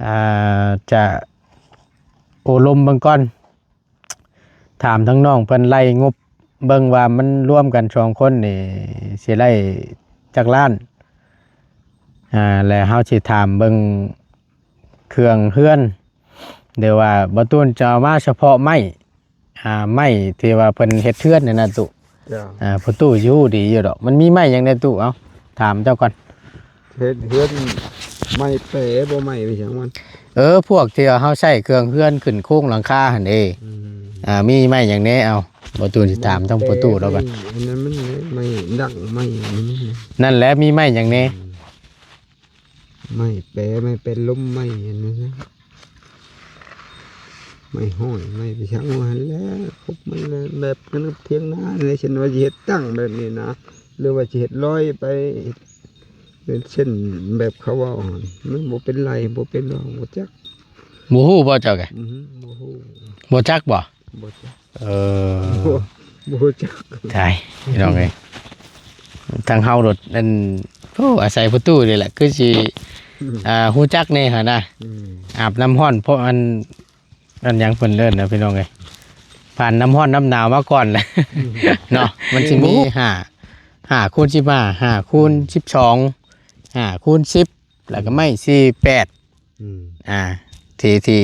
ອ່າ ຈະໂອ້ລົມເບິ່ງກ່ອນ ຖາມທາງນ້ອງເພິ່ນໄລ່ງົບເບິ່ງວ່າມັນລວມກັນສອງຄົນນີ້ຊິໄດ້ຈັກລ້ານ ອ່າ ແລະເຮົາຊິຖາມເບິ່ງເຄື່ອງເຮືອນ ຫຼືວ່າບໍ່ຕູນຈະເອົາມາສະເພາະໄມ້ ອ່າ ໄມ້ທີ່ວ່າເພິ່ນເຮັດເຮືອນນັ້ນນະຕຸ. ເຈົ້າ. ອ່າ ພໍ່ຕູ້ຊິຮູ້ດີຢູ່ດອກ ມັນມີໄມ້ຫຍັງແດ່ຕຸ? ເອົາ ຖາມເຈົ້າກ່ອນ. ເຮັດເຮືອນໄມ້ແປບໍ່ ໄມ້ອີຫຍັງມັນ? ເອີ ພວກທີ່ວ່າເຮົາໃຊ້ເຄື່ອງເຮືອນຂຶ້ນໂຄງຫຼັງຄາຫັ້ນເດ້. ອືມ. ອ່າ ມີໄມ້ຫຍັງແດ່? ເອົາ ບໍ່ຕູນຊິຖາມທາງພໍ່ຕູ້ລາວກ່ອນ. ໄມ້ ອັນນັ້ນມັນໄມ້ດັງ ໄມ້ອັນນັ້ນ ນັ້ນແຫຼະ ມີໄມ້ຫຍັງແດ່? ອືມ. ໄມ້ແປ ໄມ້ແປລົມ ໄມ້ອັນນັ້ນນະ ໄມ້ຫ້ອຍ ໄມ້ໄປຊ່າງວ່າຫັ້ນແຫຼະ ຄົບມັນແຫຼະ ແບບກັນກັບຖຽງນານີ້ ເຊັ່ນວ່າຊິເຮັດຕັ້ງແບບນີ້ນະ ຫຼືວ່າຊິເຮັດລອຍໄປເປັນເສັ້ນແບບເຂົາເວົ້າຫັ້ນ ມັນບໍ່ເປັນໄລ່ ບໍ່ເປັນວ່າ ບໍ່ຈັກ. ບໍ່ຮູ້ບໍ່ເຈົ້າກະ? ອືຮຶ ບໍ່ຮູ້ ບໍ່ຈັກບໍ່? ບໍ່ຈັກ. ເອີ ບໍ່ ບໍ່ຮູ້ຈັກ ຕາຍ ພີ່ນ້ອງເອີຍ ທາງເຮົາໂດດ ອັນ ໂອ້ ອາໄສພໍ່ຕູ້ນີ້ແຫຼະ ຄືຊິ ອືມ ອ່າ ຮູ້ຈັກແດ່ຫັ້ນນະ. ອືມ ອາບນ້ຳຮ້ອນ ເພາະອັນ ອັນຫຍັງເພິ່ນເອີ້ນນະ ພີ່ນ້ອງເອີຍ ຜ່ານນ້ຳຮ້ອນນ້ຳໜາວມາກ່ອນແຫຼະ ອືມ ເນາະ ມັນຊິມີ ແມ່ນ ຫ້າ ຫ້າຄູນສິບຫ້າ ຫ້າຄູນສິບສອງ ອືມ ຫ້າຄູນສິບ ແລ້ວກໍໄມ້ສີ່ແປດ ອືມ ອ່າ ທີ່ ທີ່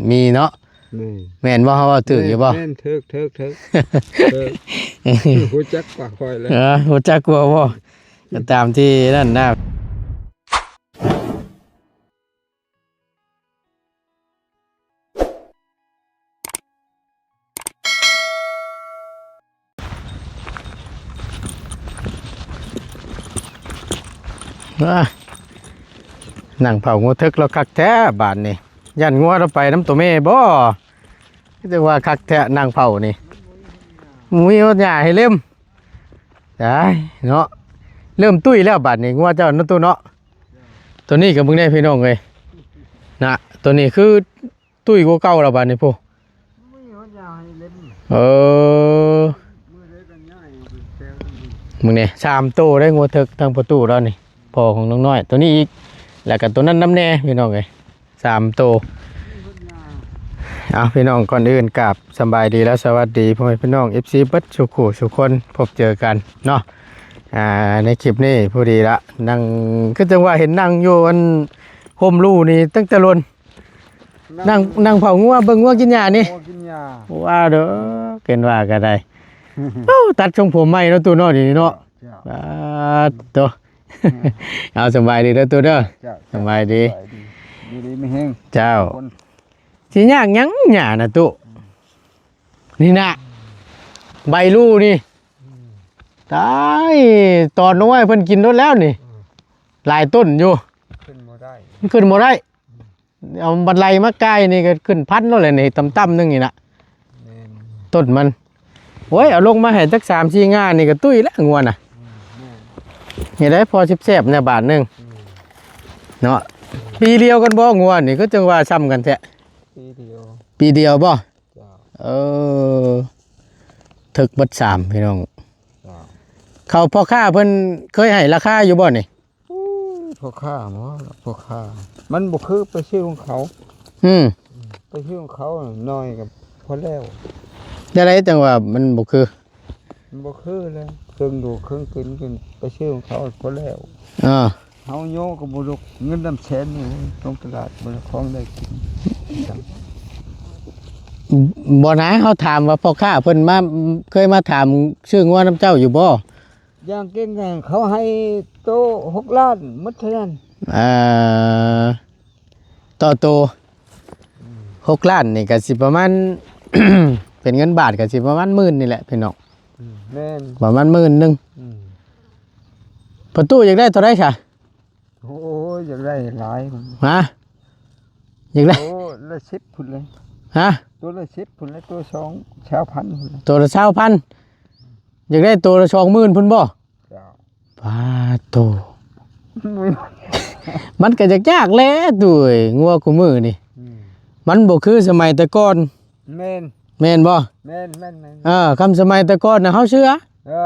ມີເນາະ. ແມ່ນ ແມ່ນບໍ່? ເຮົາເວົ້າຖືກຢູ່ບໍ່? ແມ່ນ ແມ່ນ ຖືກ ຖືກ ຖືກ ເອີ ຮູ້ຈັກກວ່າຂ້ອຍແລ້ວ ເອີ ຮູ້ຈັກກວ່າບໍ່? ກໍຕາມທີ່ນັ້ນນະ. ອ່າ ນັ່ງເຝົ້າງົວເຖິກລາວຄັກແທ້ບາດນີ້ ຢ້ານງົວລາວໄປນຳໂຕແມ່ບໍ່? ຄືຈັ່ງວ່າຄັກແທ້ນັ່ງເຝົ້ານີ້ ມີຮອດຫຍ້າໃຫ້ເລັມ ຕາຍເນາະ ເລີ່ມຕຸ້ຍແລ້ວບາດນີ້ ງົວເຈົ້າເນາະ ຕູ້ເນາະ. ໂຕນີ້ກໍເບິ່ງແດ່ພີ່ນ້ອງເອີຍ ນະ ໂຕນີ້ຄື ຕຸ້ຍກວ່າເກົ່າລະບາດນີ້ພຸ້ນ ມີຮອດຢາໃຫ້ເລັມ. ເອີ ມື້ໃດກໍຍ້າຍໄປແຖວນັ້ນອີກ ມຶງນີ້ ສາມໂຕໄດ໋ ງົວເຖິກທາງປະຕູລາວນີ້ ພໍ່ຂອງນ້ອງນ້ອຍ ໂຕນີ້ອີກ ແລ້ວກໍໂຕນັ້ນນຳແດ່ພີ່ນ້ອງເອີຍ ສາມໂຕ. ເອົາ ພີ່ນ້ອງ ກ່ອນອື່ນກາບສະບາຍດີ ແລະ ສະຫວັດດີພໍ່ແມ່ພີ່ນ້ອງ ເອັຟຊີ ເບິດສູ່ຄູ່ສູ່ຄົນ ພົບເຈີກັນເນາະ ອ່າ ໃນຄລິບນີ້ພໍດີລະ ນັ່ງ ຄືຈັ່ງວ່າເຫັນນັ່ງຢູ່ອັນຮົ່ມຫຼູ່ນີ້ຕັ້ງແຕ່ດົນ ນັ່ງ ນັ່ງເຝົ້າງົວ ເບິ່ງງົວກິນຫຍ້ານີ້ ງົວກິນຫຍ້າ ວ່າເດີ ເກີນວ່າກໍໄດ້. ເອົ້າ ຕັດຊົງຜົມໃໝ່ເນາະ ຕູ້ເນາະ ດຽວນີ້ເນາະ ເຈົ້າ ປາດໂຕ. ເອົາ ສະບາຍດີເດີຕູ້ເດີ ເຈົ້າ ສະບາຍດີ ສະບາຍດີ ຢູ່ດີມີແຮງ ເຈົ້າ ທຸກຄົນ. ຊິຍາກຫຍັງຫຍ້ານະຕູ້ ອືມ ນີ້ນະ ໃບຫຼູ່ນີ້ ອືມ ຕາຍ ຕອນລົງໄວ້ເພິ່ນກິນໂລດແລ້ວນີ້ ອືມ ຫຼາຍຕົ້ນຢູ່ ຂຶ້ນບໍ່ໄດ້ ມັນຂຶ້ນບໍ່ໄດ້. ເອົາບັນໄດມາກ່າຍນີ້ກໍຂຶ້ນພັນໂລດແຫຼະນີ້ ຕ່ຳໆໜຶ່ງນີ້ນະ ແມ່ນ ຕົ້ນມັນ. ໂອ້ຍ ເອົາລົງມາໃຫ້ຈັກສາມສີ່ງ່ານີ້ກໍຕຸ້ຍແລ້ວງົວນະ ອືມ ແມ່ນ ເຮັດໃຫ້ພໍແຊບໆແດ່ບາດໜຶ່ງ ອືມ ເນາະ. ປີດຽວກັນບໍ່ງົວນີ້ ຄືຈັ່ງວ່າຊ່ຳກັນແທ້? ປີດຽວ ປີດຽວບໍ່? ເຈົ້າ ເອີ ເຖິກເບິດສາມພີ່ນ້ອງ ເຈົ້າ ເຂົາພໍ່ຄ້າເພິ່ນເຄີຍໃຫ້ລາຄາຢູ່ບໍ່ນີ້? ໂອ້ຍ ພໍ່ຄ້າບໍ ພໍ່ຄ້າ ມັນບໍ່ຄືໄປຊື້ຂອງເຂົາ ອືມ ໄປຊື້ຂອງເຂົາໜ້ອຍກໍພໍແລ້ວ. ແນວໃດຈັ່ງວ່າມັນບໍ່ຄື? ມັນບໍ່ຄືແລ້ວ ເຄື່ອງຢູ່ເຄື່ອງກິນ ໄປຊື້ຂອງເຂົາພໍແລ້ວ. ເອີ ເຮົາໂຍກໍບໍ່ລຸກ ເງິນນຳແສນນີ້ ລົງຕະຫຼາດບໍ່ໄດ້ຂອງໄດ້ກິນ. ບໍ່ນະ ເຮົາຖາມວ່າພໍ່ຄ້າເພິ່ນມາ ເຄີຍມາຖາມຊື້ງົວນຳເຈົ້າຢູ່ບໍ່? ຢ່າງເກັ່ງນະ ເຂົາໃຫ້ໂຕຫົກລ້ານໝົດເທົ່ານັ້ນ. ເອີ ຕໍ່ໂຕ ອືມ ຫົກລ້ານນີ້ກໍຊິປະມານ ເປັນເງິນບາດກໍຊິປະມານໝື່ນນີ້ແຫຼະພີ່ນ້ອງ. ອືມ ແມ່ນ ປະມານໝື່ນໜຶ່ງ. ອືມ ປະຕູຢາກໄດ້ເທົ່າໃດຊະ? ໂອ້ຍ ຢາກໄດ້ຫຼາຍ. ຮະ? ຢາກໄດ້ ໂຕລະສິບພຸ້ນເລີຍ. ຮະ? ໂຕລະສິບພຸ້ນເລີຍ ໂຕສອງ ຊາວພັນພຸ້ນເລີຍ. ໂຕລະຊາວພັນ ຢາກໄດ້ໂຕລະສອງໝື່ນພຸ້ນບໍ່? ເຈົ້າ. ປາດໂທ້ ມັນກໍຢາກຍາກແຫຼະຕູ້ເອີຍ ງົວຄູ່ມື້ນີ້ ອືມ ມັນບໍ່ຄືສະໄໝແຕ່ກ່ອນ. ແມ່ນ ແມ່ນບໍ່? ແມ່ນໆໆ ເອີ ຄຳສະໄໝແຕ່ກ່ອນນະ ເຮົາເຊື່ອ ເອີ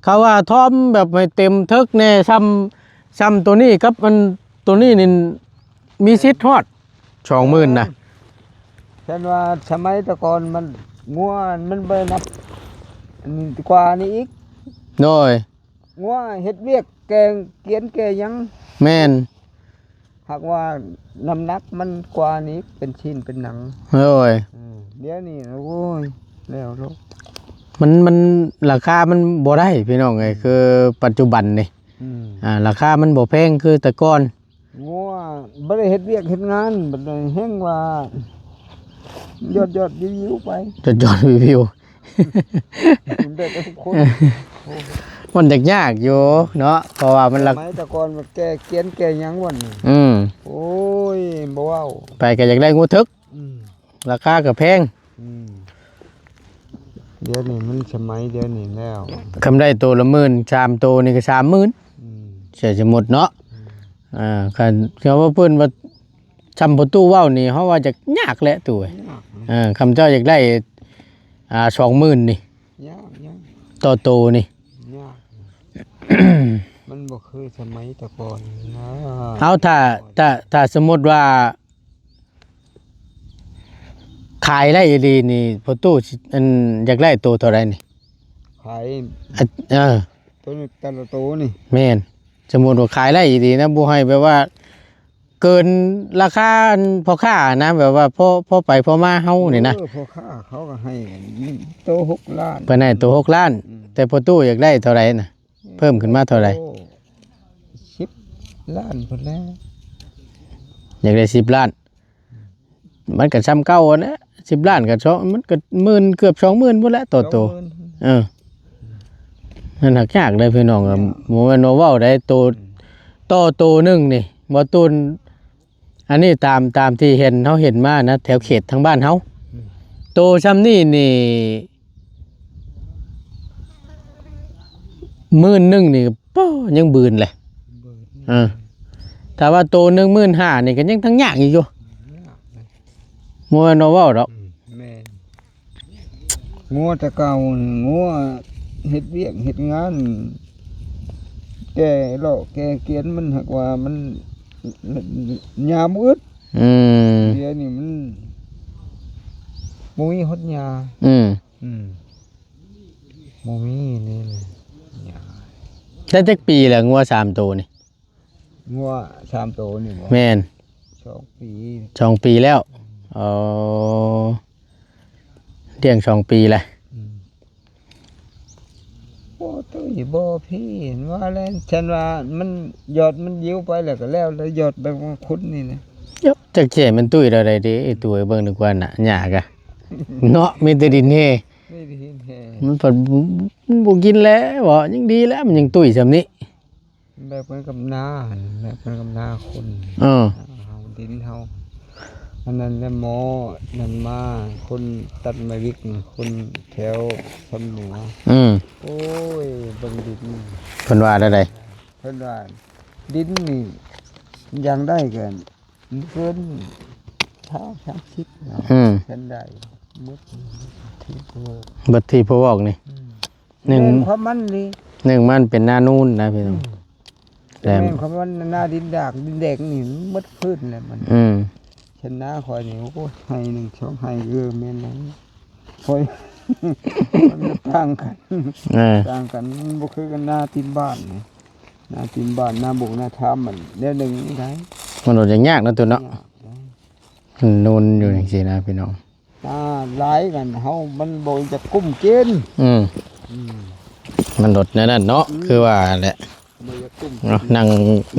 ເຂົາວ່າທອມແບບໃຫ້ເຕັມເຖິກແດ່ ຊ່ຳ ຊ່ຳໂຕນີ້ກັບອັນໂຕນີ້ນີ້ມີສິດຮອດ. ສອງໝື່ນນະ. ເອີ ຄັນວ່າສະໄໝແຕ່ກ່ອນມັນ ງົວມັນບໍ່ໄດ້ນັບ ອັນນີ້ກວ່ານີ້ອີກ. ໂດຍ. ງົວເຮັດວຽກແກ່ກຽນແກ່ຫຍັງ. ແມ່ນ. ຫາກວ່ານ້ຳໜັກມັນກວ່ານີ້ເປັນຊີ້ນເປັນໜັງ. ໂດຍ. ເອີ ດຽວນີ້ ໂອ້ຍ ແລ້ວໂລດ ມັນ ມັນ ລາຄາມັນບໍ່ໄດ້ພີ່ນ້ອງເອີຍ. ອືມ ຄືປັດຈຸບັນນີ້ ອືມ ອ່າ ລາຄາມັນບໍ່ແພງຄືແຕ່ກ່ອນ. ງົວບໍ່ໄດ້ເຮັດວຽກເຮັດງານ ບັດນີ້ແຮ່ງວ່າ ຍອດໆ ວິວໆ ໄປ ຍອດໆ ວິວໆ. ມັນຍາກຢູ່ເນາະ ເພາະວ່າມັນລະ ສະໄໝແຕ່ກ່ອນມັນແກ່ກຽນແກ່ຫຍັງວັນນີ້. ອືມ ໂອ້ຍ ບໍ່ເວົ້າ ໃຜກໍຢາກໄດ້ງົວເຖິກ. ອືມ ລາຄາກໍແພງ. ອືມ ດຽວນີ້ມັນສະໄໝດຽວນີ້ແລ້ວ ຄຳໄດ້ໂຕລະໝື່ນ ສາມໂຕນີ້ກໍສາມໝື່ນ. ອືມ ເສຍສົມມຸດເນາະ. ອືມ ອ່າ ຄັນເຂົາວ່າເພິ່ນວ່າ ຊ່ຳພໍ່ຕູ້ເວົ້ານີ້ ເຮົາວ່າຈະຍາກແຫຼະຕູ້ເອີຍ. ຍາກນະ ເອີ ຄຳເຈົ້າຢາກໄດ້ ອ່າ ສອງໝື່ນນີ້ ຍາກ ຍາກ ຕໍ່ໂຕນີ້ ຍາກ ມັນບໍ່ຄືສະໄໝແຕ່ກ່ອນນະ. ເອົາ ຖ້າ ຖ້າ ຖ້າສົມມຸດວ່າ ຂາຍໄດ້ອີ່ຫຼີນີ້ ພໍ່ຕູ້ຊິ ອັນ ຢາກໄດ້ໂຕເທົ່າໃດນີ້? ຂາຍ ອະ ເອີ ໂຕນີ້ ແຕ່ລະໂຕນີ້ ແມ່ນ. ສົມມຸດວ່າຂາຍໄດ້ອີ່ຫຼີນະ ບໍ່ໃຫ້ແບບວ່າເກີນລາຄາພໍ່ຄ້ານະ ແບບວ່າພໍ ພໍໄປພໍມາເຮົານີ້ນະ. ເອີ ພໍ່ຄ້າເຂົາກໍໃຫ້ໂຕຫົກລ້ານ ເພິ່ນໃຫ້ໂຕຫົກລ້ານ. ອືມ ແຕ່ພໍ່ຕູ້ຢາກໄດ້ເທົ່າໃດນະ? ເພີ່ມຂຶ້ນມາເທົ່າໃດ? ໂອ້ ສິບລ້ານພຸ້ນແຫຼະ ຢາກໄດ້ສິບລ້ານ. ມັນກໍຊ່ຳເກົ່າຫັ້ນແຫຼະ ສິບລ້ານກໍສອງ ມັນກໍໝື່ນ ເກືອບສອງໝື່ນພຸ້ນແຫຼະຕໍ່ໂຕ. ສອງໝື່ນ ເອີ ມັນຫາກຍາກເດ້ພີ່ນ້ອງ. ຍາກ ບໍ່ແມ່ນວ່າເວົ້າໄດ້ໂຕ ອືມ ຕໍ່ໂຕໜຶ່ງນີ້ ບໍ່ຕູນ ອັນນີ້ຕາມ ຕາມທີ່ເຫັນ ເຮົາເຫັນມານະ ແຖວເຂດທາງບ້ານເຮົາ. ອືມ ໂຕຊ່ຳນີ້ນີ້ ໝື່ນໜຶ່ງນີ້ ປ້ ຍັງບືນແຫຼະ. ບືນ ເອີ ຖ້າວ່າໂຕໜຶ່ງໝື່ນຫ້ານີ້ກໍຍັງທັງຍາກອີກຢູ່. ຍາກນະ ບໍ່ແມ່ນວ່າເວົ້າດອກ. ອືມ ແມ່ນ. ງົວແຕ່ເກົ່າ ງົວເຮັດວຽກເຮັດງານ ແກ່ເລາະແກ່ກຽນ ມັນຫາກວ່າມັນ ຫຍ້າບໍ່ອຶດ. ອືມ ດຽວນີ້ມັນບໍ່ມີຮອດຫຍ້າ. ອືມ ອືມ ບໍ່ມີນີ້ນະ. ໄດ້ຈັກປີແລ້ວງົວສາມໂຕນີ້? ງົວສາມໂຕນີ້ບໍ່? ແມ່ນ ສອງປີ ສອງປີແລ້ວ. ອໍ ລ້ຽງສອງປີແລ້ວ. ອືມ ໂອ້ ຕຸ້ຍບໍ່ພີ່ ວ່າແລ້ວ ຊັ້ນວ່າມັນ ຍອດມັນຢິວໄປແລ້ວກໍແລ້ວ ແລ້ວຍອດແບບວ່າຂຸດນີ້ນະ. ຈັກຊິໃຫ້ມັນຕຸ້ຍແນວໃດເດ້ ຕຸ້ຍເບິ່ງດີກວ່ານະ ຫຍ້າກະເນາະ ມີແຕ່ດິນແຮ່ ມີແຕ່ດິນແຮ່. ມັນພັດ ມັນບໍ່ກິນແລ້ວເບາະ ຍັງດີແລ້ວ ມັນຍັງຕຸ້ຍຊ່ຳນີ້. ແບບເໝືອນກັບນາ ແບບເໝືອນກັບນາຄົນ. ເອີ ເຮົາ ດິນເຮົາ ອັນນັ້ນແຫຼະ ໝໍນັ້ນມາ ຄົນຕັດໄມ້ວິກ ຄົນແຖວຊຳໜວ. ອືມ ໂອ້ຍ ເບິ່ງດິນ ເພິ່ນວ່າແນວໃດ? ເພິ່ນວ່າດິນນີ້ ຢ່າງໃດກໍ ເກີນຊາວ ສາມສິບເນາະ. ອືມ ເປັນໄດ້ໝົດທີ່ພວກ ເບິດທີ່ພວກນີ້. ອືມ ໜຶ່ງ ແມ່ນຄວາມມັນນີ້ ໜຶ່ງມັນເປັນນານູນນະພີ່ນ້ອງ. ອືມ ແຕ່ແມ່ນຄວາມມັນ ນາດິນດາກ ດິນແດງນີ້ໝົດພື້ນແລ້ວມັນ. ອືມ ເຊັ່ນນາຂ້ອຍນີ້ ໂອ້ຍ ໄຮ່ໜຶ່ງສອງໄຮ່ ເອີ ແມ່ນແລ້ວ ຂ້ອຍ ມັນຕ່າງກັນ. ເອີ ຕ່າງກັນ ມັນບໍ່ຄືກັນນາຕີນບ້ານນີ້. ນາຕີນບ້ານ ນາບົງນາທາມ ມັນແນວໜຶ່ງໄດ້ ມັນໂດດຍາກໆ ເນາະ ຕູ້ເນາະ. ຍາກ ມັນນູນຢູ່ຈັ່ງຊີ້ນະພີ່ນ້ອງ. ນາຫຼາຍກັນ ເຮົາມັນບໍ່ຈັກກຸ້ມກິນ. ອືມ ອືມ ມັນໂດດແນວນັ້ນເນາະ. ອືມ ຄືວ່າແຫຼະ ບໍ່ຢາກກຸ້ມເນາະ. ນັ່ງ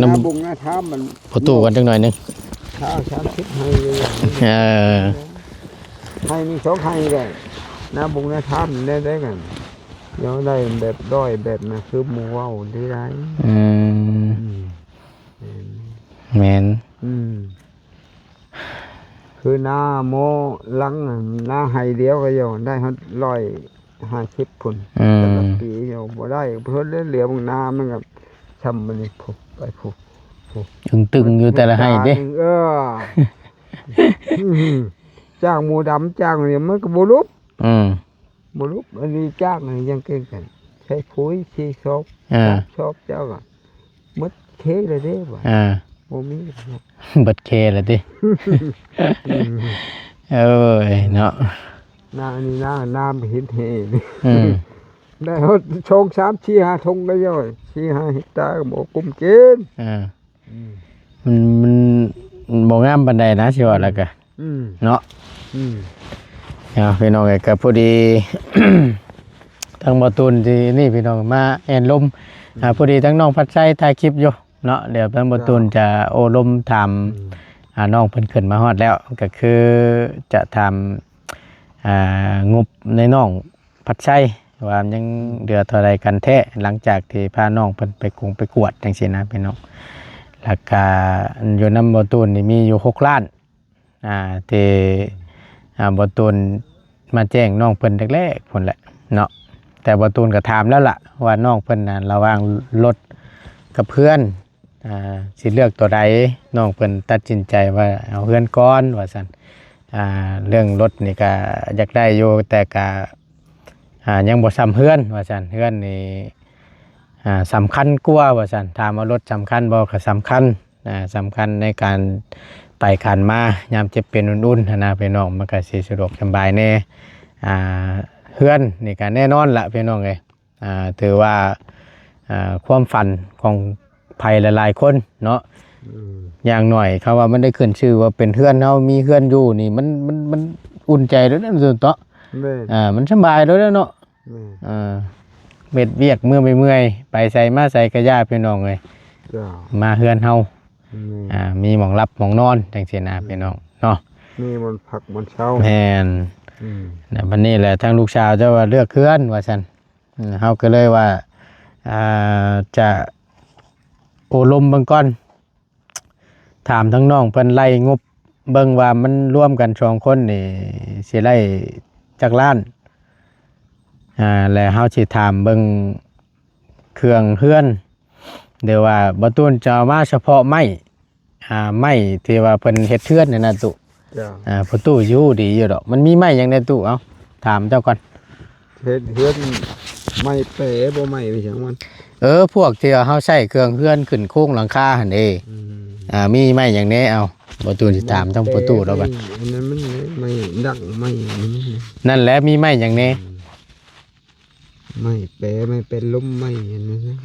ນຳ ນາບົງນາທາມມັນ ພໍ່ຕູ້ກັນຈັກໜ້ອຍໜຶ່ງ ຊາວ ສາມສິບໄຮ່. ເອີ ໄຮ່ໜຶ່ງສອງໄຮ່ໄດ້ ນາບົງນາທາມແນວໃດກັນ ເຮົາໄດ້ແບບດ້ອຍແບບນັ້ນ ຄືໝູ່ເວົ້າໄດ້ຫຼາຍ. ອືມ ອືມ ແມ່ນ ແມ່ນ. ອືມ ຄືນາໝໍຫຼັງ ນາໄຮ່ດຽວກໍຍັງໄດ້ຮອດຮ້ອຍຫ້າສິບພຸ້ນ. ອືມ ແຕ່ລະປີຍັງບໍ່ໄດ້ ເພິ່ນເຫຼືອເບາະນາມັນກໍຊ່ຳມັນນີ້ ພຸ້ນໄປພຸ້ນ ພຸ້ນ ຕຶງໆ ຢູ່ແຕ່ລະໄຮ່ເດ້. ເອີ ຈ້າງໝູ່ດຳ ຈ້າງນີ້ມັນກໍບໍ່ຫຼຸບ. ອືມ ບໍ່ຫຼຸບ ອັນນີ້ຈ້າງນີ້ຍັງເກັ່ງກັນ ໃສ່ປຸ໋ຍສີ່ຊອກ ເອີ ສາມຊອກ ເຈົ້າກໍໝົດເຄແລ້ວເດ້ວ່າ. ເອີ ບໍ່ມີ ເບິດເຄແລ້ວຕິ? ອືມ ເອີຍເນາະ ນານີ້ນາ ນາເຫັນແຮ່ນີ້ ອືມ ໄດ້ຮອດສອງ ສາມ ສີ່ ຫ້າ ຖົງກໍຍ້ອນ ສີ່ ຫ້າ ເຮັກຕາກໍບໍ່ກຸ້ມກິນ ເອີ ອືມ ມັນ ມັນບໍ່ງາມປານໃດນະ ຊິວ່າແລ້ວກໍ ອືມ ເນາະ ອືມ ເອົາ ພີ່ນ້ອງເອີຍ ກໍພໍດີ ທາງບໍ່ຕູນທີ່ນີ້ ພີ່ນ້ອງ ມາແອ່ນລົມ ອືມ ອ່າ ພໍດີທາງນ້ອງພັດໄຊຖ່າຍຄລິບຢູ່ ເນາະ ດຽວທາງບໍ່ຕູນຈະໂອ້ລົມຖາມ ອືມ ອ່າ ນ້ອງເພິ່ນຂຶ້ນມາຮອດແລ້ວ ກໍຄືຈະຖາມ ອ່າ ງົບໃນນ້ອງພັດໄຊວ່າຍັງເຫຼືອເທົ່າໃດກັນແທ້ ຫຼັງຈາກທີ່ພານ້ອງເພິ່ນໄປກົງໄປກວດຈັ່ງຊີ້ນະ ພີ່ນ້ອງ ແລ້ວກະຢູ່ນຳບໍ່ຕູນນີ້ມີຢູ່ຫົກລ້ານ ອ່າ ທີ່ ອ່າ ບໍ່ຕູນມາແຈ້ງນ້ອງເພິ່ນແລກໆພຸ້ນແຫຼະເນາະ ແຕ່ບໍ່ຕູນກໍຖາມແລ້ວລະວ່ານ້ອງເພິ່ນນະ ລະຫວ່າງລົດກັບເຮືອນ ອ່າ ຊິເລືອກຕົວໃດ ນ້ອງເພິ່ນຕັດສິນໃຈວ່າເອົາເຮືອນກ່ອນວ່າຊັ້ນ ອ່າ ເລື່ອງລົດນີ້ກໍຢາກໄດ້ຢູ່ ແຕ່ກໍ ອ່າ ຍັງບໍ່ຊ່ຳເຮືອນວ່າຊັ້ນ ເຮືອນນີ້ ອ່າ ສຳຄັນກວ່າວ່າຊັ້ນ ຖາມວ່າລົດສຳຄັນບໍ່ ກໍສຳຄັນ ອ່າ ສຳຄັນໃນການໄປການມາ ຍາມເຈັບເປັນອຸ່ນໆຫັ້ນນະ ພີ່ນ້ອງ ມັນກໍຊິສະດວກສະບາຍແດ່ ອ່າ ເຮືອນນີ້ກໍແນ່ນອນລະ ພີ່ນ້ອງເອີຍ ອ່າ ຖືວ່າ ອ່າ ຄວາມຝັນຂອງໃຜຫຼາຍໆຄົນເນາະ ອືມ ຢ່າງໜ້ອຍຄຳວ່າມັນໄດ້ຂຶ້ນຊື່ວ່າເປັນເຮືອນເຮົາ ມີເຮືອນຢູ່ນີ້ ມັນ ມັນ ມັນອຸ່ນໃຈແລ້ວເນາະ ແມ່ນ ອ່າ ມັນສະບາຍແລ້ວເນາະ ແມ່ນ ເອີ ເຮັດວຽກເມື່ອຍໆ ໄປໃສມາໃສກະຢ່າ ພີ່ນ້ອງເອີຍ ເຈົ້າ ມາເຮືອນເຮົາ ແມ່ນ ອ່າ ມີໝ່ອງຫຼັບໝ່ອງນອນ ຈັ່ງຊີ້ນະ ອືມ ພີ່ນ້ອງເນາະ ມີບ່ອນພັກບ່ອນເຊົາ ແມ່ນ ອືມ ແລ້ວບັດນີ້ແຫຼະ ທາງລູກສາວເຈົ້າວ່າເລືອກເຮືອນວ່າຊັ້ນ ອືມ ເຮົາກໍເລີຍວ່າ ອ່າ ຈະໂອ້ລົມເບິ່ງກ່ອນ ຖາມທາງນ້ອງເພິ່ນໄລ່ງົບເບິ່ງວ່າມັນລວມກັນສອງຄົນນີ້ຊິໄດ້ຈັກລ້ານ ອ່າ ແລະເຮົາຊິຖາມເບິ່ງເຄື່ອງເຮືອນ ຫຼືວ່າບໍ່ຕູນຈະເອົາມາສະເພາະໄມ້ ອ່າ ໄມ້ທີ່ວ່າເພິ່ນເຮັດເຮືອນນີ້ນະຕຸ ເຈົ້າ ອ່າ ພໍ່ຕູ້ຊິຮູ້ດີຢູ່ດອກ ມັນມີໄມ້ຫຍັງແດ່ຕຸ ເອົາ ຖາມເຈົ້າກ່ອນ ເຮັດເຮືອນໄມ້ແປບໍ່ໄມ້ໄປຫຍັງມັນ ເອີ ພວກທີ່ວ່າເຮົາໃຊ້ເຄື່ອງເຮືອນຂຶ້ນໂຄງຫຼັງຄາຫັ້ນເດ້ ອືມ ອ່າ ມີໄມ້ຫຍັງແດ່ ເອົາ ບໍ່ຕູນຊິຖາມທາງພໍ່ຕູ້ລາວກ່ອນ ອັນນັ້ນມັນໄມ້ດັງໄມ້ອັນນັ້ນ ນັ້ນແຫຼະ ມີໄມ້ຫຍັງແດ່ ອືມ ໄມ້ແປ ໄມ້ແປລົມ ໄມ້ອັນນັ້ນນະ